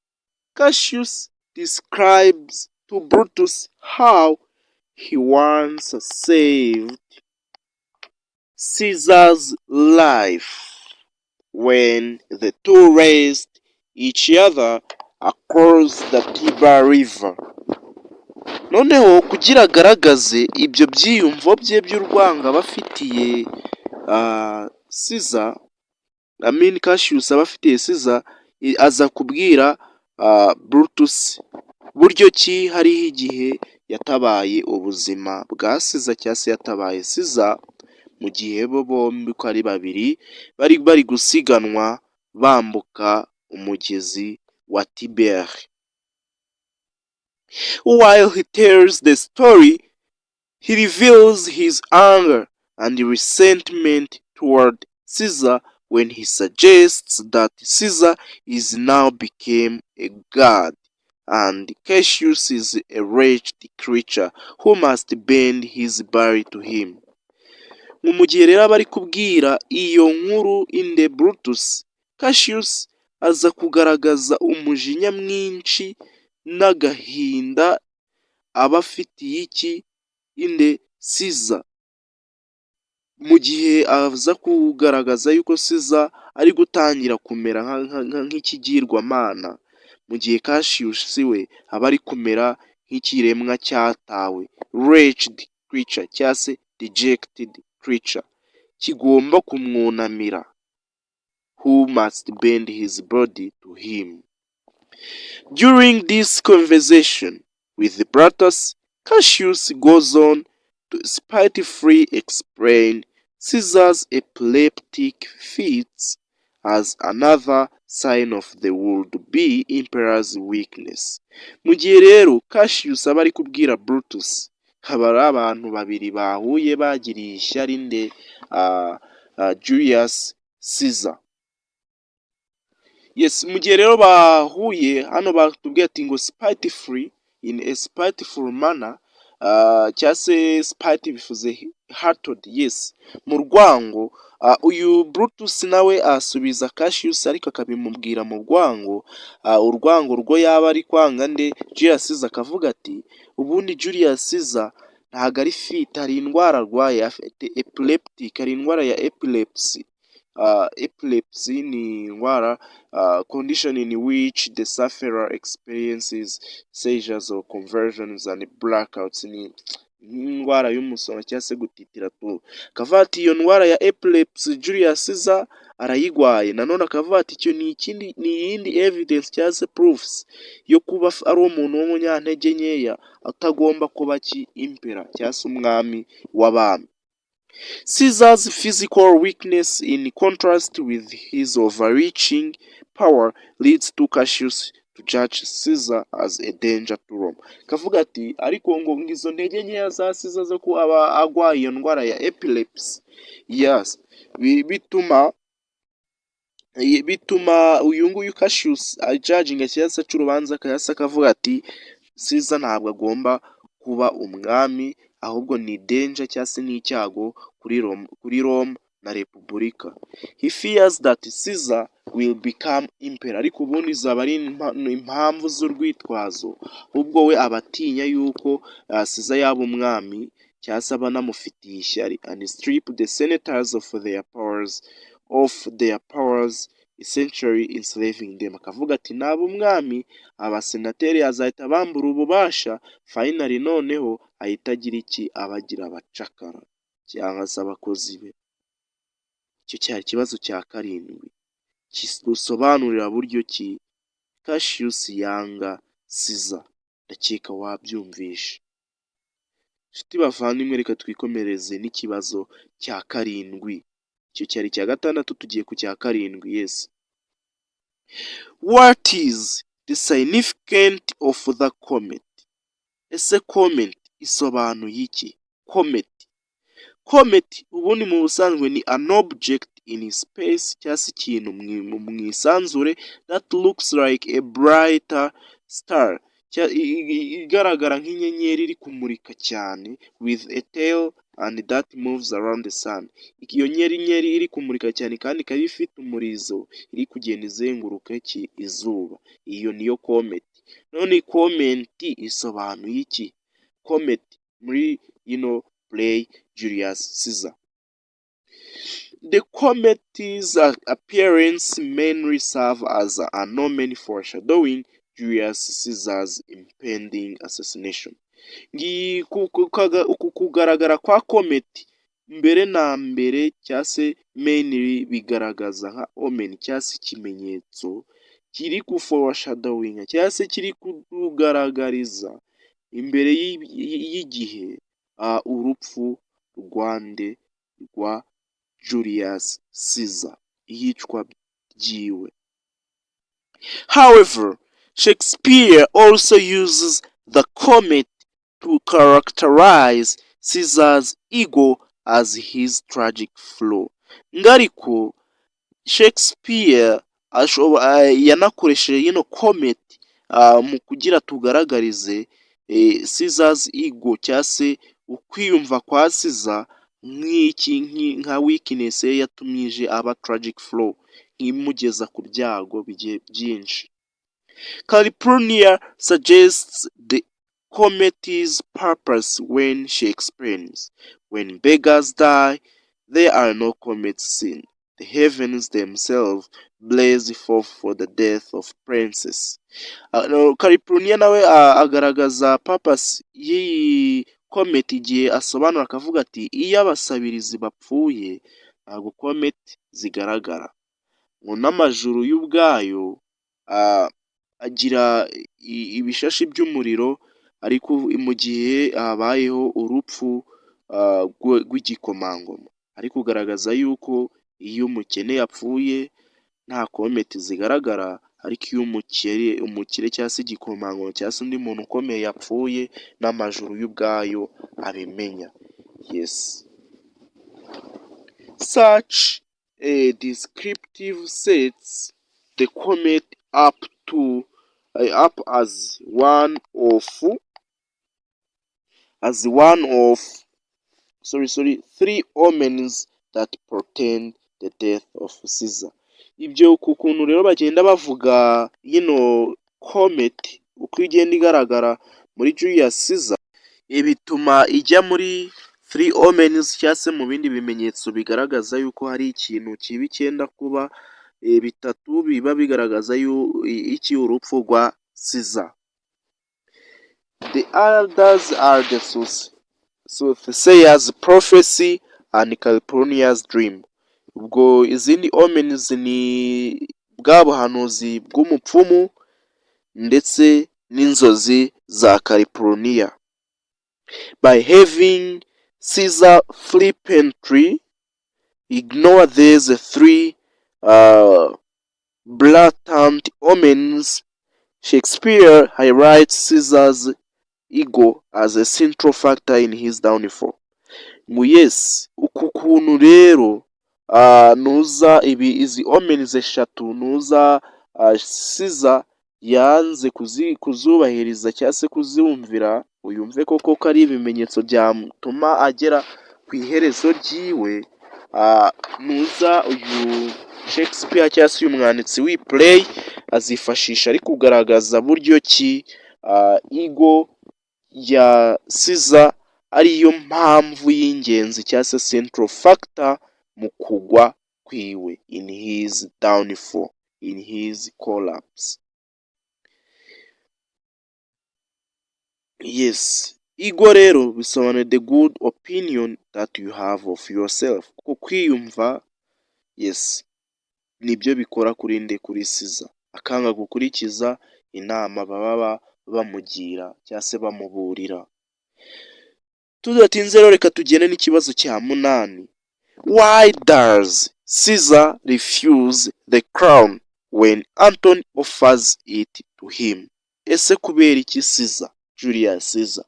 Cassius describes to Brutus how he once saved Caesar's life when the two raced each other across the Tiber River. Noneho kugira agaragaze ibyo byiyumvo bye by'urwango aba afitiye Caesar, I mean Cassius aba afitiye Caesar, aza kubwira Brutus buryo ki hariho igihe yatabaye ubuzima bwa Caesar cyangwa se yatabaye Caesar mu gihe bo bombi uko ari babiri bari bari gusiganwa bambuka umugezi wa Tiber. While he tells the story, he reveals his anger and resentment toward Caesar when he suggests that Caesar is now became a god and Cassius is a wretched creature who must bend his body to him. Mu gihe rero aba ari kubwira iyo nkuru inde? Brutus, Cassius aza kugaragaza umujinya mwinshi n'agahinda aba afitiye iki? Inde? Caesar. Mu gihe aza kugaragaza yuko Caesar ari gutangira kumera nk'ikigirwamana, mu gihe Cassius we aba ari kumera nk'ikiremwa cyatawe, wretched creature cyangwa se dejected creature, kigomba kumwunamira, who must bend his body to him. During this conversation with Brutus, Cassius goes on to spitefully explain Caesar's epileptic fits as another sign of the would-be emperor's weakness. Mu gihe rero Cassius aba ari kubwira Brutus, aba ari abantu babiri bahuye bagiriye ishyari nde? Julius Caesar. Yes, mu gihe rero bahuye hano batubwiye ati ngo spitefully, in a spiteful manner, cyangwa se spite bivuze hatred, yes, mu rwango. Uyu Brutus nawe asubiza Cassius ariko akabimubwira mu rwango, urwango rwo yaba ari kwanga nde? Julius Caesar. Akavuga ati ubundi Julius Caesar ntabwo ari fit, hari indwara arwaye, afite epileptic, hari indwara ya epilepsy. Epilepsy ni indwara, condition in which the sufferer experiences seizures or convulsions and blackouts, ni nk'indwara y'umusonga cyangwa se gutitira tu. Akavuga ati iyo ndwara ya epilepsy Julius Caesar arayigwaye. Nanone akavuga ati icyo ni ikindi, ni iyindi evidence cyangwa se proofs yo kuba ari umuntu w'umunyantege nkeya atagomba kuba ki? Emperor cyangwa se umwami w'abami. Caesar's physical weakness, in contrast with his overreaching power, leads to Cassius to judge Caesar as a danger to Rome. Kavuga ati ariko ngo izo ntege nkeya za Caesar zo kuba aba arwaye iyo ndwara ya epilepsy, yes, bituma uyu nguyu Cassius ajudginga cyangwa se aca urubanza cyangwa se akavuga ati Caesar ntabwo agomba kuba umwami, ahubwo ni danger cyangwa se ni icyago kuri Rome na Repubulika. He fears that Caesar will become emperor, ariko ubundi zaba ari impamvu z'urwitwazo, ahubwo we aba atinya yuko Caesar yaba umwami cyangwa se aba anamufitiye ishyari, and strip the senators of their powers, essentially enslaving them. Akavuga ati naba umwami abasenateri azahita bambura ububasha, finally noneho ahita agira iki? Abagira abacakara cyangwa se abakozi be. Icyo cyari ikibazo cya karindwi kidusobanurira buryo ki Cassius yanga Caesar. Ndakeka wabyumvishe. Nshuti bavandimwe, reka twikomereze n'ikibazo cya karindwi. Icyo cyari icya gatandatu, tugiye ku cya karindwi. Yes. What is the significant of the comet? Ese comet isobanuye iki? Comet. Comet ubundi mu busanzwe ni an object in space, cyangwa se ikintu mu isanzure, that looks like a brighter star, igaragara nk'inyenyeri iri kumurika cyane, with a tail and that moves around the sun. Iyo nyenyeri iri kumurika cyane kandi ikaba ifite umurizo, iri kugenda izenguruka iki? Izuba. Iyo niyo comet. None comet isobanuye iki? Comet muri ino play Julius Caesar. The comet's appearance mainly serve as an omen foreshadowing Julius Caesar's impending assassination. Uku kugaragara kwa comet mbere na mbere, cyangwa se mainly, bigaragaza nka omen cyangwa se ikimenyetso kiri ku foreshadowing, cyangwa se kiri kutugaragariza imbere y'igihe urupfu rwa nde? Rwa Julius Caesar, iyicwa ryiwe. However, Shakespeare also uses the comet to characterize Caesar's ego as his tragic flaw. Ariko Shakespeare yanakoresheje yino comet mu kugira tugaragarize Caesar's ego, cyangwa se ukwiyumva kwa Caesar, nk'iki, nka weakness ye yatumije aba tragic flaw, imugeza ku byago byinshi. Calpurnia suggests the comet's purpose when she explains, "When beggars die, there are no comets seen. The heavens themselves blaze forth for the death of princes." Calpurnia nawe agaragaza purpose y'iyi comet igihe asobanura akavuga ati: "Iyo abasabirizi bapfuye ntabwo comet zigaragara, ngo n'amajuru y'ubwayo agira ibishashi by'umuriro, ariko mu gihe habayeho urupfu rw'igikomangoma." Ari kugaragaza yuko iyo umukene yapfuye nta comet zigaragara, ariko iyo umukire cyangwa se igikomangoma cyangwa se undi muntu ukomeye yapfuye, n'amajuru y'ubwayo abimenya. Yes. Such a descriptive sets the comet up as one of, sorry, sorry, three omens that portend the death of Caesar. Ibyo ku kuntu rero bagenda bavuga yino comet uko igenda igaragara muri Julius Caesar, bituma ijya muri three omens, cyangwa se mu bindi bimenyetso bigaragaza yuko hari ikintu kibi cyenda kuba, bitatu biba bigaragaza iki? Urupfu rwa Caesar. The others are the soothsayer's prophecy and Calpurnia's dream. Ubwo izindi omens ni bwa buhanuzi bw'umupfumu ndetse n'inzozi za Calpurnia. By having Caesar flippantly ignore these three blatant omens, Shakespeare highlights Caesar's ego as a central factor in his downfall. Ngo yes, uku kuntu rero nuza ibi, izi omens eshatu nuza Caesar yanze kuzubahiriza cyangwa se kuzumvira, uyumve koko ko ari ibimenyetso byatuma agera ku iherezo ryiwe, nuza uyu Shakespeare cyangwa se uyu mwanditsi w'iyi play azifashisha ari kugaragaza buryo ki ego ya Caesar ariyo mpamvu y'ingenzi cyangwa se central factor mu kugwa kwiwe, in his downfall, in his collapse. Yes, ego rero bisobanuye the good opinion that you have of yourself. Ku kwiyumva, yes, nibyo bikora kuri nde? Kuri Caesar, akanga gukurikiza inama baba bamugira cyangwa se bamuburira. Tudatinze rero, reka tugende n'ikibazo cya munani. Why does Caesar refuse the crown when Antony offers it to him? Ese kubera iki Caesar, Julius Caesar,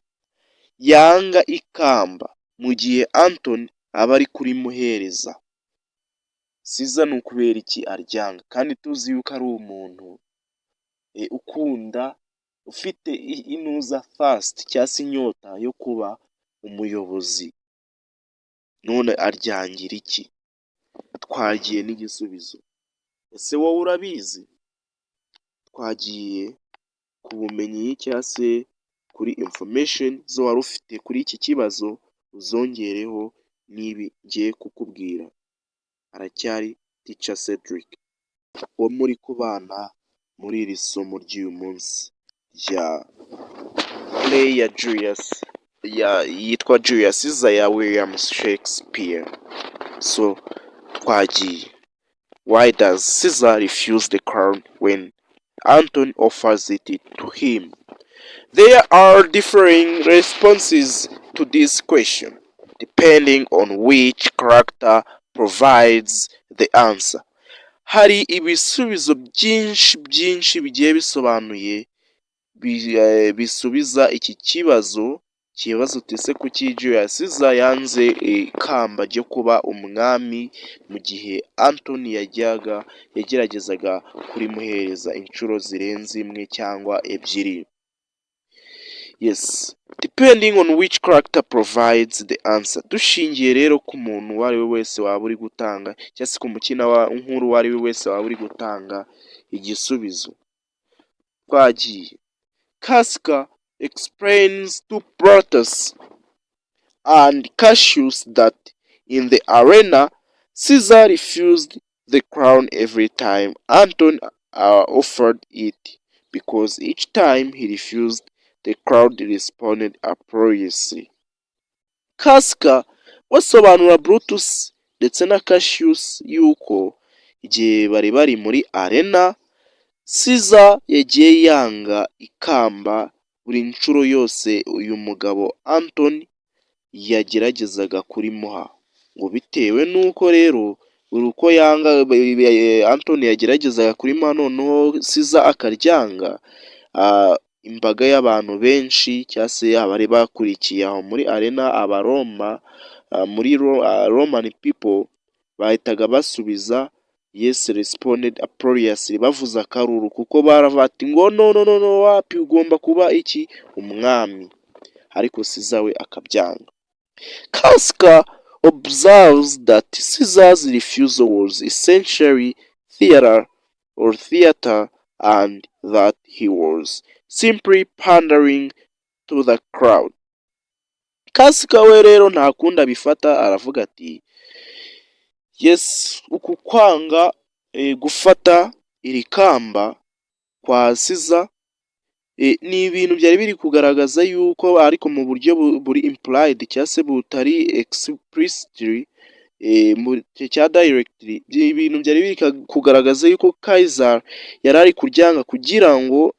yanga ikamba mu gihe Antony aba ari kurimuhereza? Caesar ni ukubera iki aryanga kandi tuzi yuko ari umuntu ukunda, ufite inuza, thirst cyangwa se inyota yo kuba umuyobozi? None aryangira iki? Twagiye n'igisubizo. Ese wowe urabizi? Twagiye ku bumenyi cyangwa se kuri information zo wari ufite kuri iki kibazo, uzongereho n'ibi ngiye kukubwira. Aracyari Teacher Cedric wo muri kubana muri iri somo ry'uyu munsi rya play ya Julius yitwa Julius Caesar ya William Shakespeare. So twagiye. Why does Caesar refuse the crown when Antony offers it to him? There are differing responses to this question depending on which character provides the answer. Hari ibisubizo byinshi byinshi bigiye bisobanuye bisubiza iki kibazo. Kibazo uti: ese kuki Julius Caesar yanze ikamba ryo kuba umwami mu gihe Antony yajyaga yageragezaga kurimuhereza inshuro zirenze imwe cyangwa ebyiri? Yes, depending on which character provides the answer. Dushingiye rero ku muntu uwo ari we wese waba uri gutanga, cyangwa se ku mukina nkuru uwo ari we wese waba uri gutanga igisubizo. Twagiye. Casca explains to Brutus and Cassius that in the arena, Caesar refused the crown every time Antony offered it because each time he refused, the crowd responded uproariously. Casca basobanura Brutus ndetse na Cassius yuko igihe bari bari muri arena, Caesar yagiye yanga ikamba buri nshuro yose uyu mugabo Antony yageragezaga kurimuha, ngo bitewe n'uko rero buri uko yanga, Antony yageragezaga kurimuha, noneho Caesar akaryanga, imbaga y'abantu benshi cyangwa se abari bakurikiye aho muri arena, Abaroma, muri Roman people, bahitaga basubiza "Yes", responded uproariously, bavuza akaruru, kuko baravuga ati ngo: "No, no, no, no, wapi, ugomba kuba iki? Umwami." Ariko Caesar we akabyanga. Casca observes that Caesar's refusal was essentially theater or theater and that he was simply pandering to the crowd. Casca we rero nta kundi abifata, aravuga ati: "Yes, uku kwanga gufata iri kamba kwa Caesar ni ibintu byari biri kugaragaza yuko, ariko mu buryo buri implied cyangwa se butari explicitly cya directly, ibintu byari biri kugaragaza yuko Caesar yari ari kuryanga kugira ngo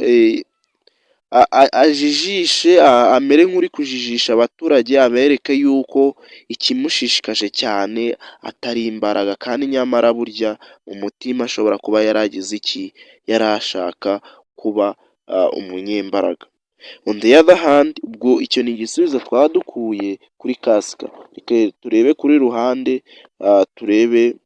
ajijishe, amere nk'uri kujijisha abaturage, abereke yuko ikimushishikaje cyane atari imbaraga, kandi nyamara burya mu mutima ashobora kuba yaragize iki? Yari ashaka kuba umunyembaraga." On the other hand, ubwo icyo ni igisubizo twaba dukuye kuri Casca. Reka turebe kuri ruhande, turebe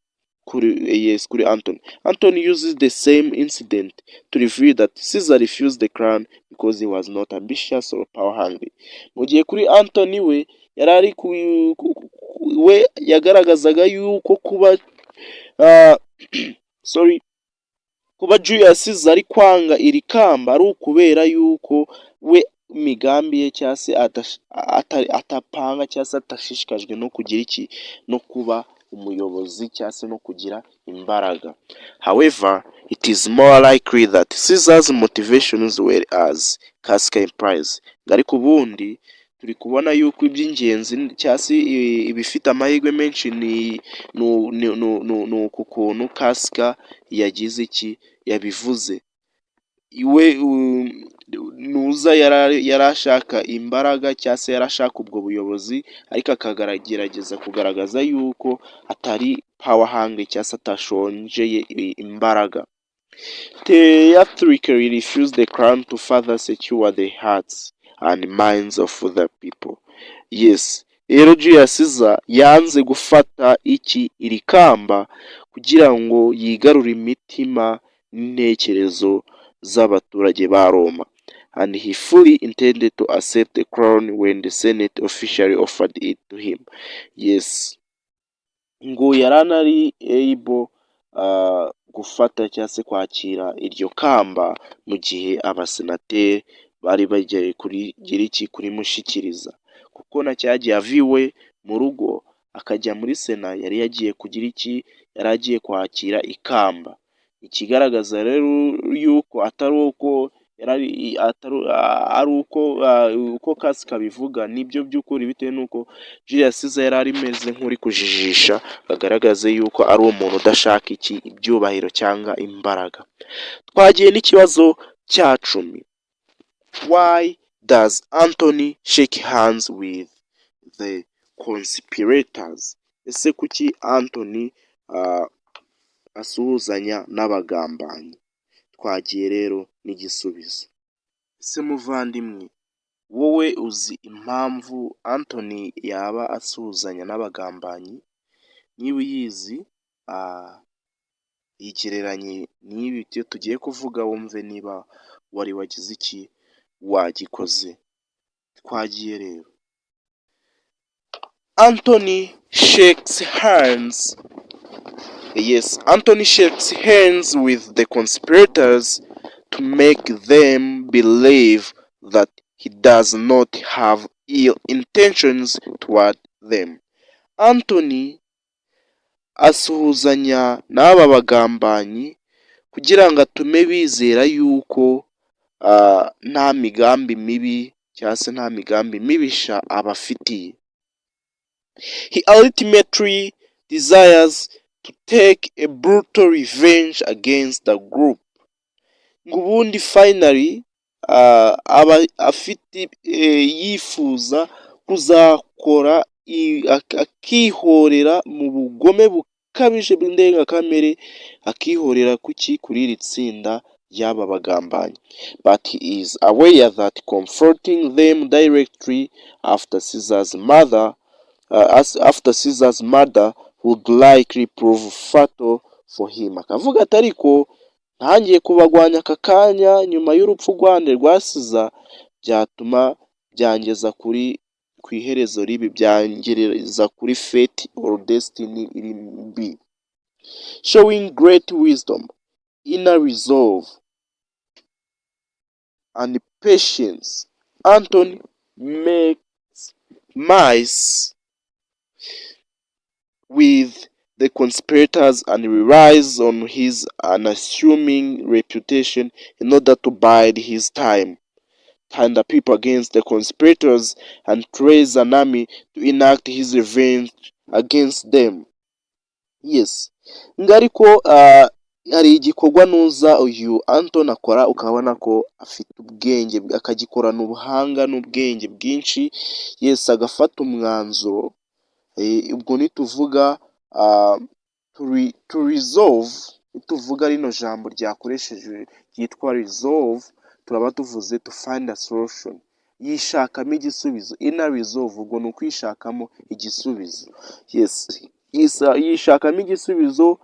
kuri, yes, kuri Antony. Antony uses the same incident to reveal that Caesar refused the crown because he was not ambitious or power hungry. Mu gihe kuri Antony we yari ari we yagaragazaga yuko kuba, sorry, kuba Julius Caesar ari kwanga iri kamba ari ukubera yuko we imigambi ye cyangwa se atapanga cyangwa se adashishikajwe no kugira iki? No kuba umuyobozi cyangwa se no kugira imbaraga. However, it is more likely that Caesar's motivations were as Casca implies. Ariko ubundi turi kubona yuko iby'ingenzi cyangwa se ibifite amahirwe menshi ni uku kuntu Casca yagize iki? Yabivuze. Iwe nuza yari ashaka imbaraga cyangwa se yari ashaka ubwo buyobozi, ariko akagerageza kugaragaza yuko atari power hungry cyangwa se atashonjeye imbaraga. Theatrically refused the crown to further secure the hearts and minds of the people. Yes, rero Julius Caesar yanze gufata iki iri kamba kugira ngo yigarure imitima n'intekerezo z'abaturage ba Roma, and he fully intended to accept the crown when the Senate officially offered it to him. Yes, ngo yari anari able gufata cyangwa se kwakira iryo kamba mu gihe abasenateri bari bagiye kurigira iki, kurimushyikiriza, kuko na cyagiye ava iwe mu rugo akajya muri Sena yari yagiye kugira iki, yari agiye kwakira ikamba. Ikigaragaza rero yuko atari uko ari uko Kasi kabivuga nibyo by'ukuri, bitewe n'uko Julius Caesar yari ameze nk'uri kujijisha, agaragaze yuko ari umuntu udashaka iki, ibyubahiro cyangwa imbaraga. Twagiye n'ikibazo cya 10. Why does Antony shake hands with the conspirators? Ese kuki Antony asuhuzanya n'abagambanyi? Twagiye rero n'igisubizo. Ese muvandimwe, wowe uzi impamvu Antony yaba asuhuzanya n'abagambanyi? Niba uyizi, yigereranye n'ibi tugiye kuvuga, wumve niba wari wagize iki, wagikoze. Twagiye rero. Antony shakes hands. Yes, Antony shakes hands with the conspirators to make them believe that he does not have ill intentions toward them. Antony asuhuzanya n'aba bagambanyi kugira ngo atume bizera yuko nta migambi mibi cyangwa se nta migambi mibisha abafitiye. He ultimately desires to take a brutal revenge against the group. Ngo ubundi finally aba afite yifuza kuzakora akihorera mu bugome bukabije bw'indengakamere, akihorera kuki, kuri iri tsinda ry'aba bagambanyi. But he is aware that confronting them directly after Caesar's murder would likely prove fatal for him. Akavuga ati ariko ntangiye kubagwanya aka kanya nyuma y'urupfu rwande, rwa Caesar, byatuma byangeza kuri ku iherezo ribi, byangereza kuri fate or destiny iri mbi. Showing great wisdom, inner resolve and patience, Antony makes mice with the conspirators and relies on his unassuming reputation in order to bide his time, turn the people against the conspirators and raise an army to enact his revenge against them. Yes, ngo ariko hari igikorwa nuza uyu Antony akora, ukabona ko afite ubwenge, akagikorana ubuhanga n'ubwenge bwinshi. Yes, agafata umwanzuro. Ubwo nituvuga to resolve, nituvuga rino jambo ryakoreshejwe ryitwa resolve, turaba tuvuze to find a solution, yishakamo igisubizo. Inner resolve, ubwo ni ukwishakamo igisubizo. Yes, yishakamo igisubizo,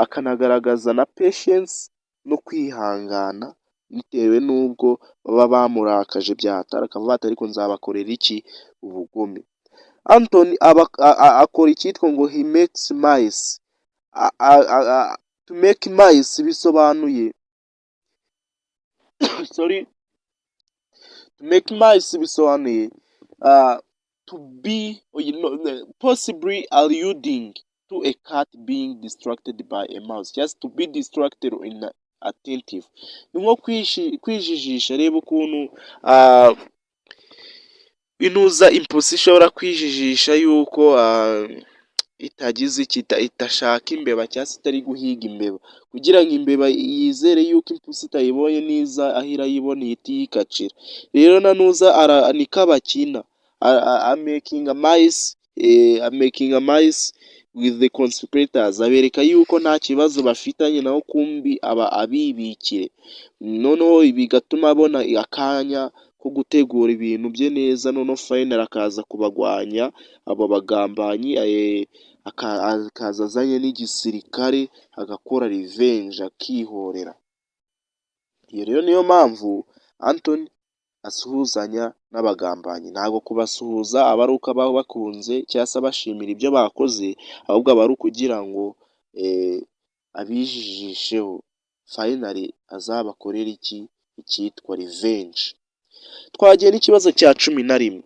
akanagaragaza na patience no kwihangana, bitewe n'ubwo baba bamurakaje byahatari, akavuga ati ariko nzabakorera iki, ubugome. Antony akora icyitwa ngo he makes mice. To make mice bisobanuye, sorry, to make mice bisobanuye to be possibly alluding to a cat being distracted by a mouse, just to be distracted or inattentive. Ni nko kwijijisha. Reba ukuntu intuza ipusi ishobora kwijijisha yuko Itagize iki, idashaka imbeba cyangwa se itari guhiga imbeba, kugira ngo imbeba yizere yuko ipusi itayibonye niza aho irayibona ihite iyikacira. Rero na nuza niko abakina, amakinga mice with the conspirators, abereka yuko nta kibazo bafitanye, naho kumbi aba abibikiye. Noneho bigatuma abona akanya ko gutegura ibintu bye neza, noneho finally akaza kubagwanya abo bagambanyi, akaza azanye n'igisirikare agakora revenge, akihorera. Iyo rero niyo mpamvu Antony asuhuzanya n'abagambanyi. Ntabwo kubasuhuza aba ari uko aba abakunze cyangwa se abashimira ibyo bakoze, ahubwo aba ari ukugira ngo abijijisheho, finally azabakorere iki? Icyitwa revenge. Twagiye n'ikibazo cya 11.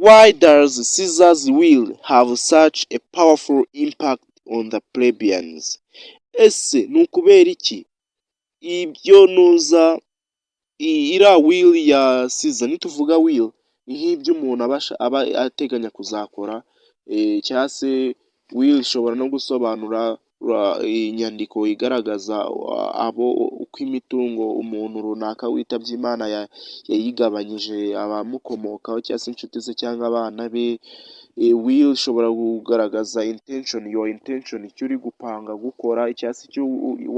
Why does Caesar's will have such a powerful impact on the plebeians? Ese ni ukubera iki ibyo nuza iriya will ya Caesar? Nituvuga will ni nk'ibyo umuntu aba ateganya kuzakora, cyangwa se will ishobora no gusobanura inyandiko igaragaza abo uko imitungo umuntu runaka witabye Imana yayigabanyije abamukomokaho cyangwa se inshuti ze cyangwa abana be. Will ishobora kugaragaza intention, your intention, icyo uri gupanga gukora cyangwa se icyo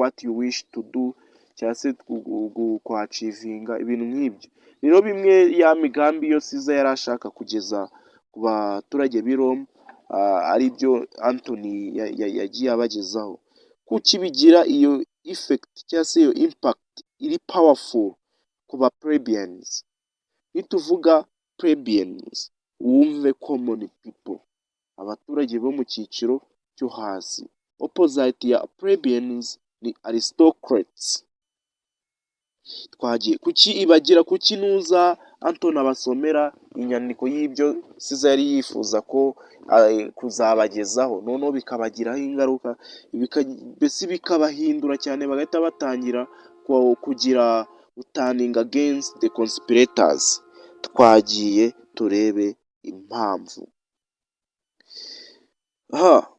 what you wish to do cyangwa se kwachievinga, ibintu nk'ibyo. Rero bimwe ya migambi yo Caesar yari ashaka kugeza ku baturage b'i Roma, ari byo Antony yagiye abagezaho. Kuki bigira iyo effect cyangwa se iyo impact iri powerful ku ba plebeians? Nituvuga plebeians wumve common people, abaturage bo mu cyiciro cyo hasi. Opposite ya plebeians ni aristocrats. Twagiye, kuki ibagira, kuki nuza Antony abasomera inyandiko y'ibyo Caesar yari yifuza ko kuzabagezaho, noneho bikabagiraho ingaruka, mbese bikabahindura cyane, bagahita batangira kugira turning against the conspirators? Twagiye turebe impamvu. Ha,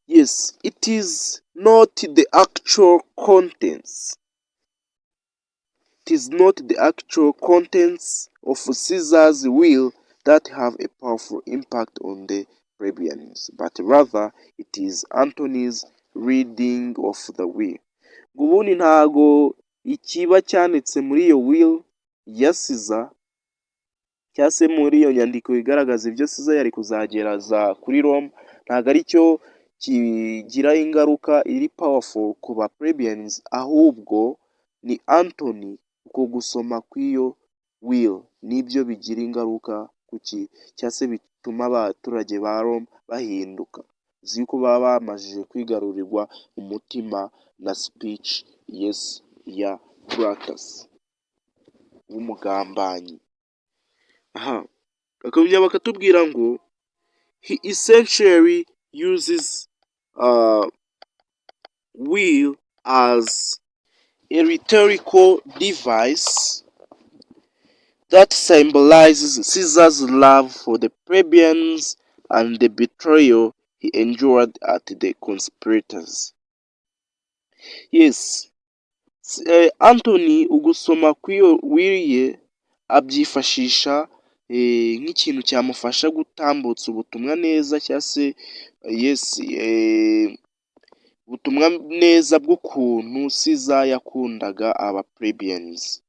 yes, it is not the actual contents. It is not the actual contents of Caesar's will that have a powerful impact on the plebeians, but rather it is Antony's reading of the will. Ngo ubundi ntago ikiba cyanditse muri iyo will ya Caesar cyangwa se muri iyo nyandiko igaragaza ibyo Caesar yari kuzagereza kuri Rome, ntabwo ari cyo kigira ingaruka iri powerful ku ba plebeians, ahubwo ni Antony uko gusoma kw'iyo will nibyo bigira ingaruka kuki cyangwa se bituma abaturage ba Rome bahinduka. Uzi yuko baba bamajije kwigarurirwa umutima na speech, yes, ya Brutus w'umugambanyi. Aha bakongera bakatubwira ngo he essentially uses will as a rhetorical device that symbolizes Caesar's love for the plebeians and the betrayal he endured at the conspirators. Yes, Antony ugusoma kw'iyo will ye abyifashisha nk'ikintu cyamufasha gutambutsa ubutumwa neza cyangwa se, yes, ubutumwa neza bw'ukuntu Caesar yakundaga aba plebeians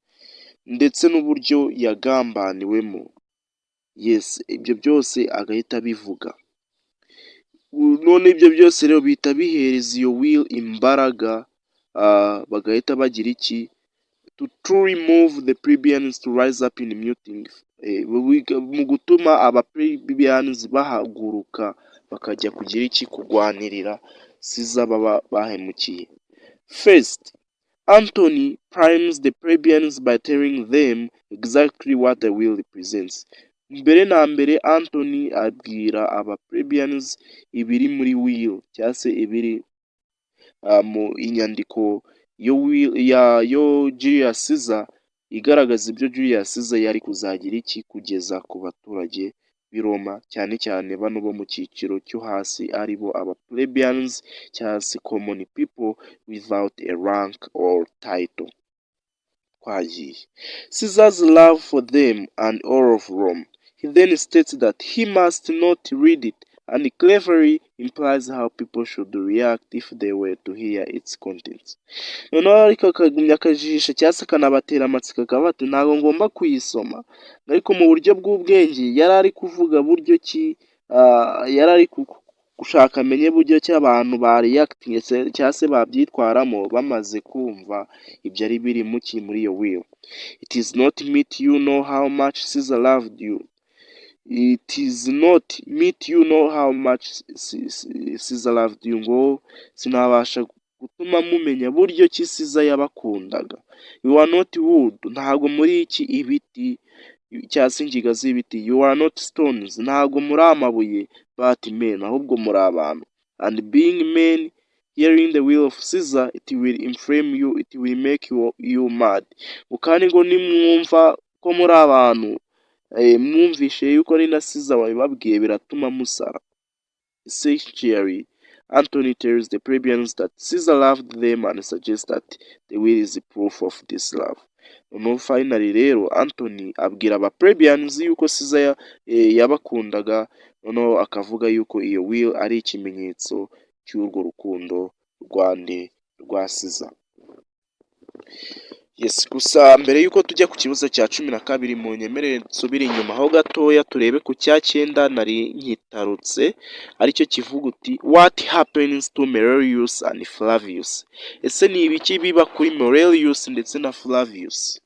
ndetse n'uburyo yagambaniwemo. Yes, ibyo byose agahita abivuga. None ibyo byose rero bihita bihereza iyo will imbaraga, bagahita bagira iki? To truly move the plebeians to rise up in mutiny, mu gutuma aba plebeians bahaguruka bakajya kugira iki? Kurwanirira Caesar baba bahemukiye. First, Antony primes the plebeians by telling them exactly what the will represents. Mbere na mbere Antony abwira aba plebeians ibiri muri will cyangwa se ibiri mu inyandiko Yo Julius Caesar igaragaza ibyo Julius Caesar yari kuzagira iki kugeza ku baturage b'i Roma, cyane cyane bano bo mu cyiciro cyo hasi, aribo aba plebeians cyangwa se common people without a rank or title. Twagiye. Caesar's love for them and all of Rome. He then states that he must not read it and cleverly implies how people should react if they were to hear its contents. Noneho ariko akagumya akajijisha cyangwa se akanabatera amatsiko, akavuga ati: "Ntabwo ngomba kuyisoma." Ariko mu buryo bw'ubwenge yari ari kuvuga buryo ki yari ari gushaka amenye buryo ki abantu ba reacting cyangwa se babyitwaramo bamaze kumva ibyari biri muki muri iyo will. It is not meet you know how much Caesar loved you. It is not meet you know how much Caesar loved you. Ngo sinabasha gutuma mumenya buryo ki Caesar yabakundaga. You are not wood, ntabwo muri iki ibiti cyangwa se ingiga z'ibiti. You are not stones, ntabwo muri amabuye, but men, ahubwo muri abantu. And being men, hearing the will of Caesar, it will inflame you, it will make you mad. Ngo kandi ngo nimwumva ko muri abantu, mwumvishe yuko ari na Caesar wabibabwiye, biratuma musara. Essentially, Antony tells the plebeians that Caesar loved them and suggests that the will is proof of this love. Noneho finally rero Antony abwira aba plebeians yuko Caesar yabakundaga, noneho akavuga yuko iyo will ari ikimenyetso cy'urwo rukundo rwande? Rwa Caesar. Yes, gusa mbere y'uko tujya ku kibazo cya 12, mu nyemerere nsubire inyuma ho gatoya turebe ku cya cyenda nari nkitarutse, aricyo kivuga uti: "What happens to Marullus and Flavius?" Ese ni ibiki biba kuri Marullus ndetse na Flavius?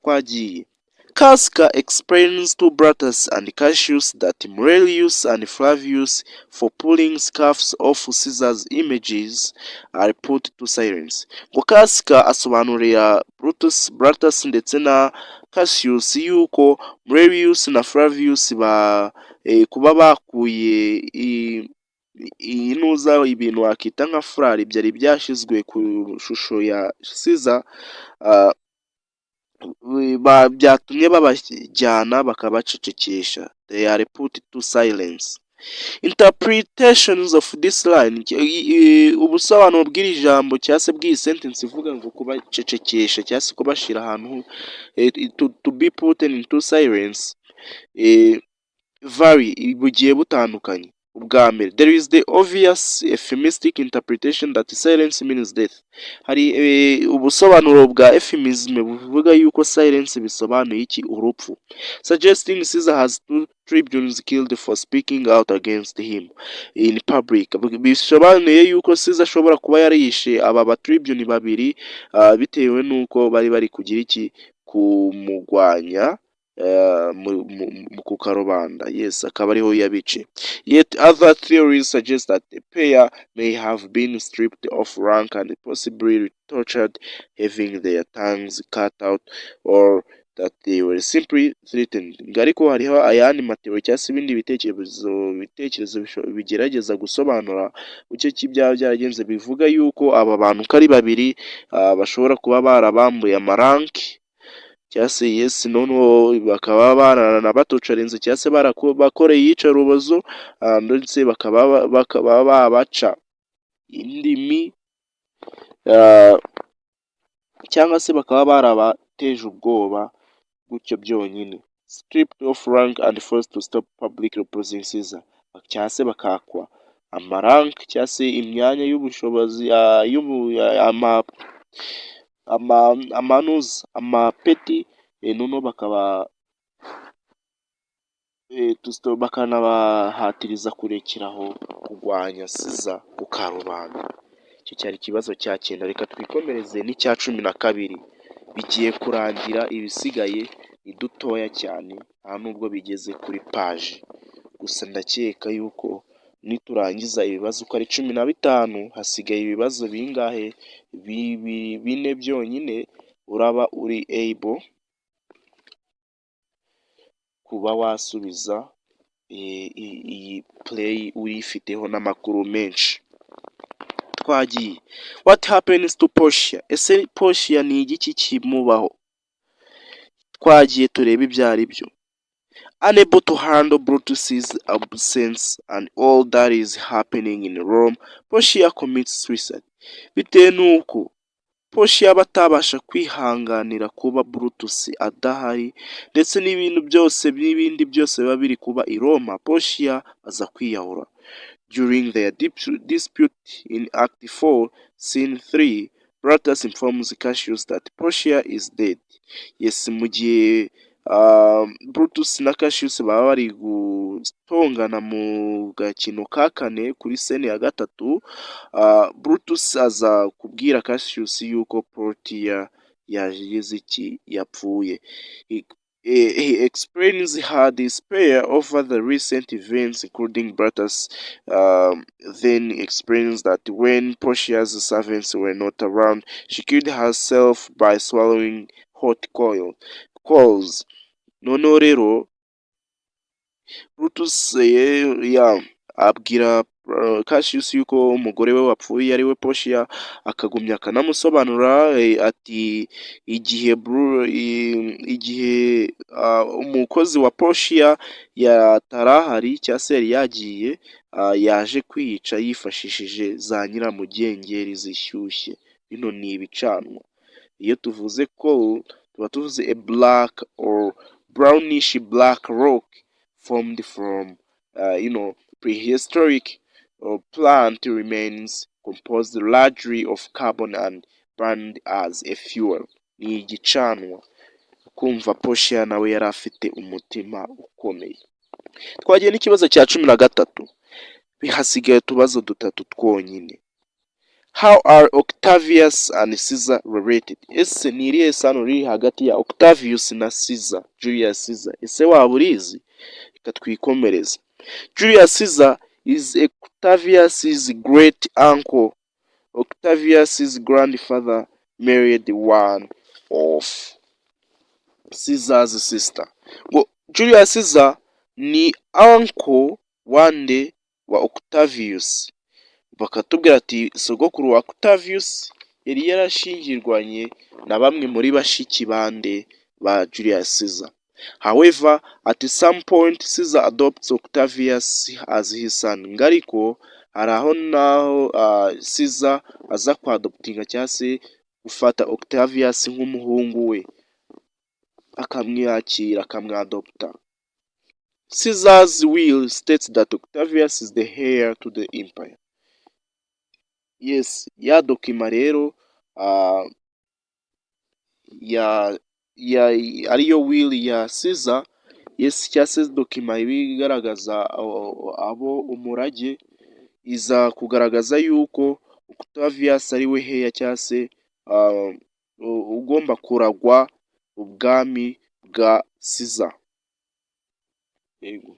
Twagiye. Casca explains to Brutus and Cassius that Marullus and Flavius, for pulling scarfs off Caesar's images, are put to silence. Ngo Casca asobanurira Brutus ndetse na Cassius yuko Marullus na Flavius ba kuba bakuye inuza ibintu wakita nka furari byari byashyizwe ku shusho ya Caesar, byatumye babajyana bakabacecekesha. They are put to silence. Interpretations of this line, ubusobanuro bw'iri jambo cyangwa se bw'iyi sentence ivuga ngo kubacecekesha cyangwa se kubashyira ahantu, to be put into silence, vary, bugiye butandukanye. Ubwa mbere, there is the obvious euphemistic interpretation that silence means death. Hari ubusobanuro bwa euphemism buvuga yuko silence bisobanuye iki? Urupfu, suggesting Caesar has two tribunes killed for speaking out against him in public. Bisobanuye yuko Caesar ashobora kuba yarishe aba ba tribune babiri bitewe n'uko bari bari kugira iki? Kumugwanya ku karubanda. Yes, akaba ariho yabice. Yet other theories suggest that the pair may have been stripped of rank and possibly tortured, having their tongues cut out, or that they were simply threatened. Ngo ariko hariho ayandi ma theory cyangwa se ibindi bitekerezo bigerageza gusobanura uburyo ki byaba byaragenze, bivuga yuko aba bantu uko ari babiri bashobora kuba barabambuye ama rank cyangwa se, yes, noneho bakaba baranabatorturinze cyangwa se barabakoreye iyicarubozo, ndetse bakaba babaca indimi, cyangwa se bakaba barabateje ubwoba gutyo byonyine. Stripped of rank and forced to stop publicly opposing Caesar, cyangwa se bakakwa ama rank cyangwa se imyanya y'ubushobozi, amanuza, amapeti, noneho bakaba bakanabahatiriza kurekeraho kurwanya Caesar ku karubanda. Icyo cyari ikibazo cya cyenda. Reka twikomereze n'icya 12. Bigiye kurangira, ibisigaye ni dutoya cyane, nta nubwo bigeze kuri paji. Gusa ndakeka yuko niturangiza ibibazo uko ari 15, hasigaye ibibazo bingahe? Bine byonyine, uraba uri able kuba wasubiza iyi play uyifiteho n'amakuru menshi. Twagiye. What happens to Portia? Ese Portia ni igiki kimubaho? Twagiye turebe ibyo ari byo. Unable to handle Brutus's absence and all that is happening in Rome, Portia commits suicide. Bitewe n'uko Portia aba atabasha kwihanganira kuba Brutus adahari ndetse n'ibintu byose n'ibindi byose biba biri kuba i Roma, Portia aza kwiyahura. During their dispute in Act 4, Scene 3, Brutus informs Cassius that Portia is dead. Yes, mu gihe Brutus na Cassius baba bari gutongana mu gakino ka kane kuri scene ya gatatu, Brutus aza kubwira Cassius yuko Portia yagize iki? Yapfuye. He explains her despair over the recent events, including Brutus, then explains that when Portia's servants were not around, she killed herself by swallowing hot coals. Noneho rero Brutus ya abwira Cassius yuko umugore we wapfuye ari we Portia, akagumya akanamusobanura ati igihe umukozi wa Portia yatari ahari cyangwa se yari yagiye, yaje kwiyica yifashishije za nyiramugengeri zishyushye. Bino ni ibicanwa. Iyo tuvuze coal, tuba tuvuze a black or brownish black rock formed from prehistoric or plant remains composed largely of carbon and burned as a fuel. Ni igicanwa. Kumva Portia nawe yari afite umutima ukomeye. Twagiye n'ikibazo cya 13. Hasigaye utubazo dutatu twonyine. How are Octavius and Caesar related? Ese ni irihe sano riri hagati ya Octavius na Caesar, Julius Caesar? Ese waba urizi? Reka twikomereze. Julius Caesar is Octavius's great uncle. Octavius's grandfather married one of Caesar's sister. Ngo Julius Caesar ni uncle wande? Wa Octavius. Bakatubwira ati sogokuru wa Octavius yari yarashingirwanye na bamwe muri bashiki bande? Ba Julius Caesar. However, at some point Caesar adopts Octavius as his son. Ngo ariko hari aho naho Caesar aza kwadoptinga cyangwa se gufata Octavius nk'umuhungu we, akamwakira, akamwadopta. Caesar's will states that Octavius is the heir to the empire. Yes, ya document rero ya ariyo will ya Caesar, yes, cyangwa se document iba igaragaza abo umurage, iza kugaragaza yuko Octavius ari we heir cyangwa se ugomba kuragwa ubwami bwa Caesar. Yego.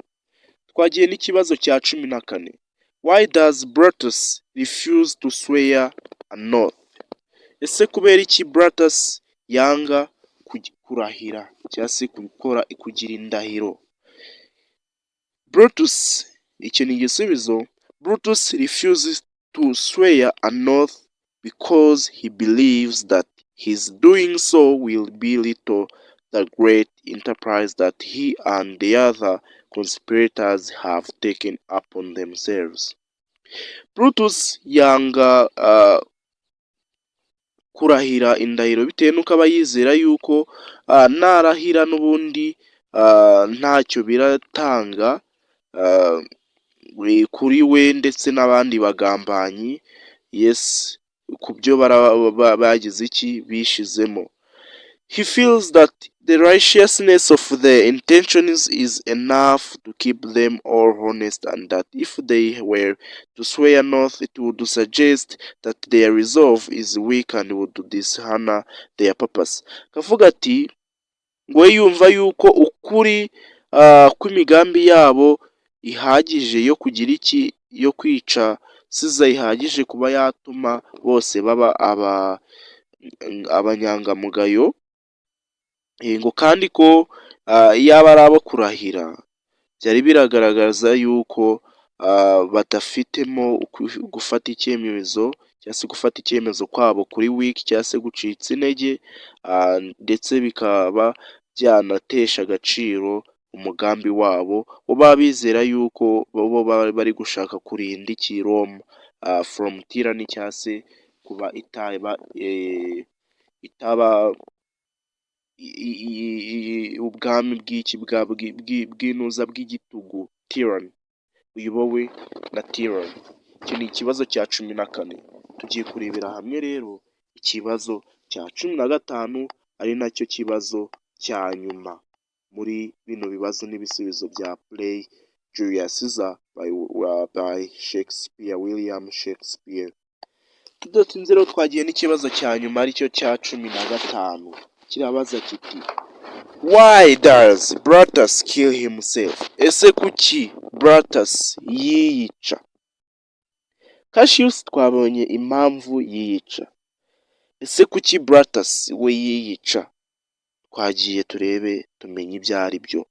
Twagiye n'ikibazo cya 14. Why does Brutus refuse to swear an oath? Ese kubera iki Brutus yanga kurahira cyangwa se gukora kugira indahiro? Brutus, icyo ni igisubizo. Brutus refuses to swear an oath because he believes that his doing so will belittle the great enterprise that he and the other conspirators have taken upon themselves. Brutus yanga kurahira indahiro bitewe n'uko aba yizera yuko narahira n'ubundi ntacyo biratanga kuri we ndetse n'abandi bagambanyi, yes, ku byo bagize iki? Bishizemo. He feels that the righteousness of their intentions is enough to keep them all honest and that if they were to swear an oath, it would suggest that their resolve is weak and would dishonor their purpose. Kavuga ati ngo we yumva yuko ukuri kw'imigambi yabo ihagije yo kugira iki? Yo kwica Caesar ihagije kuba yatuma bose baba aba abanyangamugayo, ngo kandi ko iyaba ari abo kurahira byari biragaragaza yuko badafitemo gufata icyemezo cyangwa se gufata icyemezo kwabo kuri weak cyangwa se gucitse intege, ndetse bikaba byanatesha agaciro umugambi wabo. Bo baba bizera yuko bo bari gushaka kurinda iki? Roma from tyranny, cyangwa se kuba itaba ubwami bw'iki, bw'intuza, bw'igitugu, tyranny, buyobowe na tyranny. Iki ni ikibazo cya 14. Tugiye kurebera hamwe rero ikibazo cya 15, ari nacyo kibazo cya nyuma muri bino bibazo n'ibisubizo bya play Julius Caesar by Shakespeare, William Shakespeare. Tudatinze rero, twagiye n'ikibazo cya nyuma, aricyo cya 15. Kirabaza kiti: "Why does Brutus kill himself?" Ese kuki Brutus yiyica? Cassius twabonye impamvu yiyica, ese kuki Brutus we yiyica? Twagiye turebe, tumenye ibyo ari byo.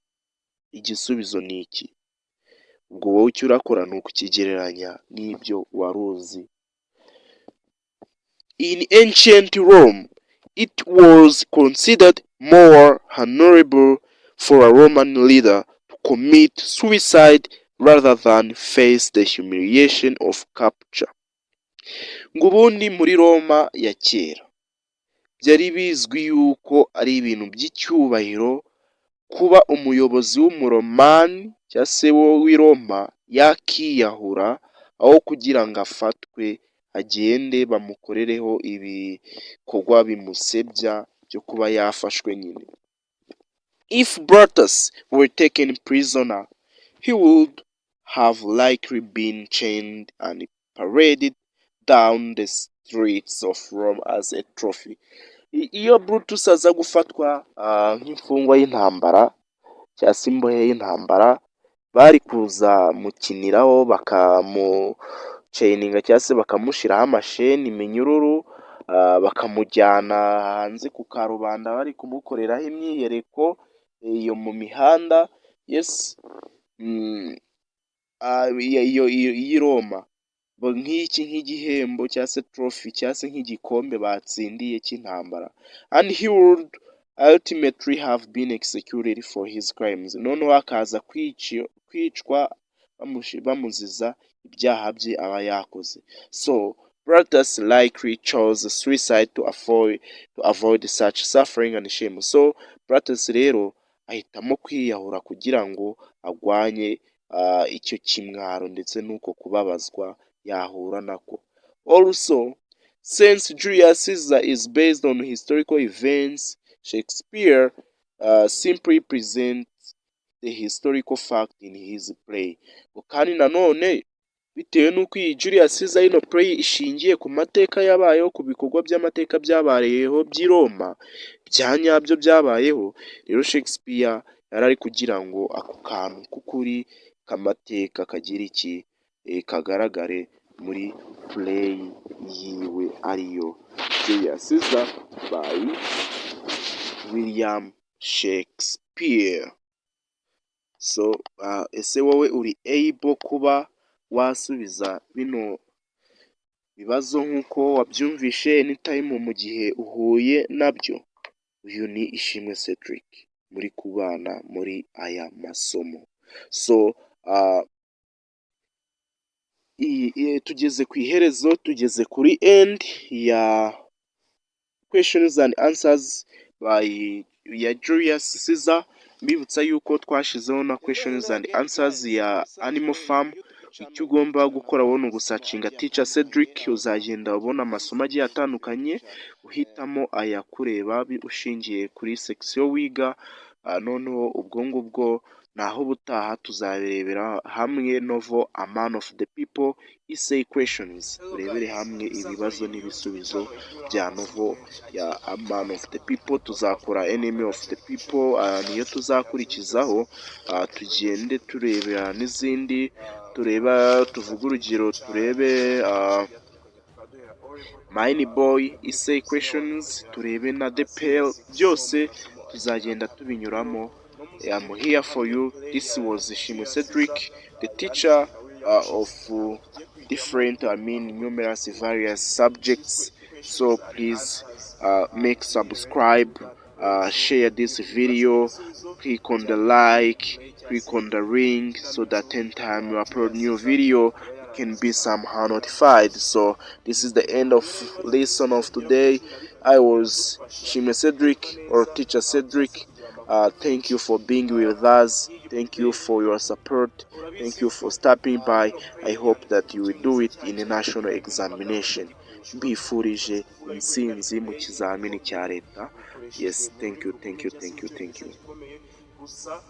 Igisubizo ni iki. Ubwo wowe icyo urakora ni ukukigereranya n'ibyo wari uzi. In ancient Rome, it was considered more honorable for a Roman leader to commit suicide rather than face the humiliation of capture. Ngo ubundi muri Roma ya kera byari bizwi yuko ari ibintu by'icyubahiro kuba umuyobozi w'Umuromani cyangwa se w'i Roma yakiyahura aho kugira ngo afatwe agende bamukorereho ibikorwa bimusebya byo kuba yafashwe nyine. If Brutus were taken prisoner, he would have likely been chained and paraded down the streets of Rome as a trophy. Iyo Brutus aza gufatwa nk'imfungwa y'intambara cyangwa se imbohe y'intambara, bari kuzamukiniraho, bakamuchaininga cyangwa se bakamushyiraho amasheni, iminyururu, bakamujyana hanze ku karubanda bari kumukoreraho imyiyereko iyo mu mihanda, yes, iyo y'i Roma, nk'iki, nk'igihembo cyangwa se trophy cyangwa se nk'igikombe batsindiye cy'intambara. And he would ultimately have been executed for his crimes. Noneho akaza kwicwa bamuziza ibyaha bye aba yakoze. So Brutus likely chose suicide to avoid such suffering and shame. So Brutus rero ahitamo kwiyahura kugira ngo agwanye icyo kimwaro ndetse n'uko kubabazwa yahura nako. Also, since Julius Caesar is based on historical events, Shakespeare simply presents the historical fact in his play. Kandi nanone bitewe n'uko iyi Julius Caesar, ino play, ishingiye ku mateka yabayeho, ku bikorwa by'amateka byabayeho by'i Roma bya nyabyo byabayeho, rero Shakespeare yari ari kugira ngo ako kantu k'ukuri k'amateka kagira iki, kagaragare muri play yiwe, ariyo Julius Caesar by William Shakespeare. So ese wowe uri able kuba wasubiza bino bibazo nk'uko wabyumvishe anytime mu gihe uhuye nabyo? Uyu ni Ishimwe Cedric muri kubana muri aya masomo. So tugeze ku iherezo, tugeze kuri end ya questions and answers by ya Julius Caesar. Mbibutsa yuko twashizeho na questions and answers ya Animal Farm. Icyo ugomba gukora wowe ni ugusearchinga Teacher Cedric, uzagenda ubona amasomo agiye atandukanye, uhitamo ayakureba ushingiye kuri section wiga. Noneho ubwo ngubwo naho ubutaha tuzarebera hamwe novel A Man of the People essay questions, turebere hamwe ibibazo n'ibisubizo bya novel ya A Man of the People. Tuzakora Enemy of the People, niyo tuzakurikizaho, tugende turebera n'izindi, tureba, tuvuge urugero, turebe Mine Boy essay questions, turebe na The Pale, byose tuzagenda tubinyuramo. I'm here for you. This was Ishimwe Cedric, the teacher. of different, I mean, numerous, various subjects. So please make subscribe, share this video, click on the like, click on the ring, so that anytime you upload new video, you can be somehow notified. So this is the end of lesson of today. I was Shime Cedric, or Teacher Cedric. Thank you for being with us. Thank you for your support. Thank you for stopping by. I hope that you will do it in a national examination. Mbifurije intsinzi mu kizamini cya leta. Yes, thank you, thank you, thank you, thank you. Gusa.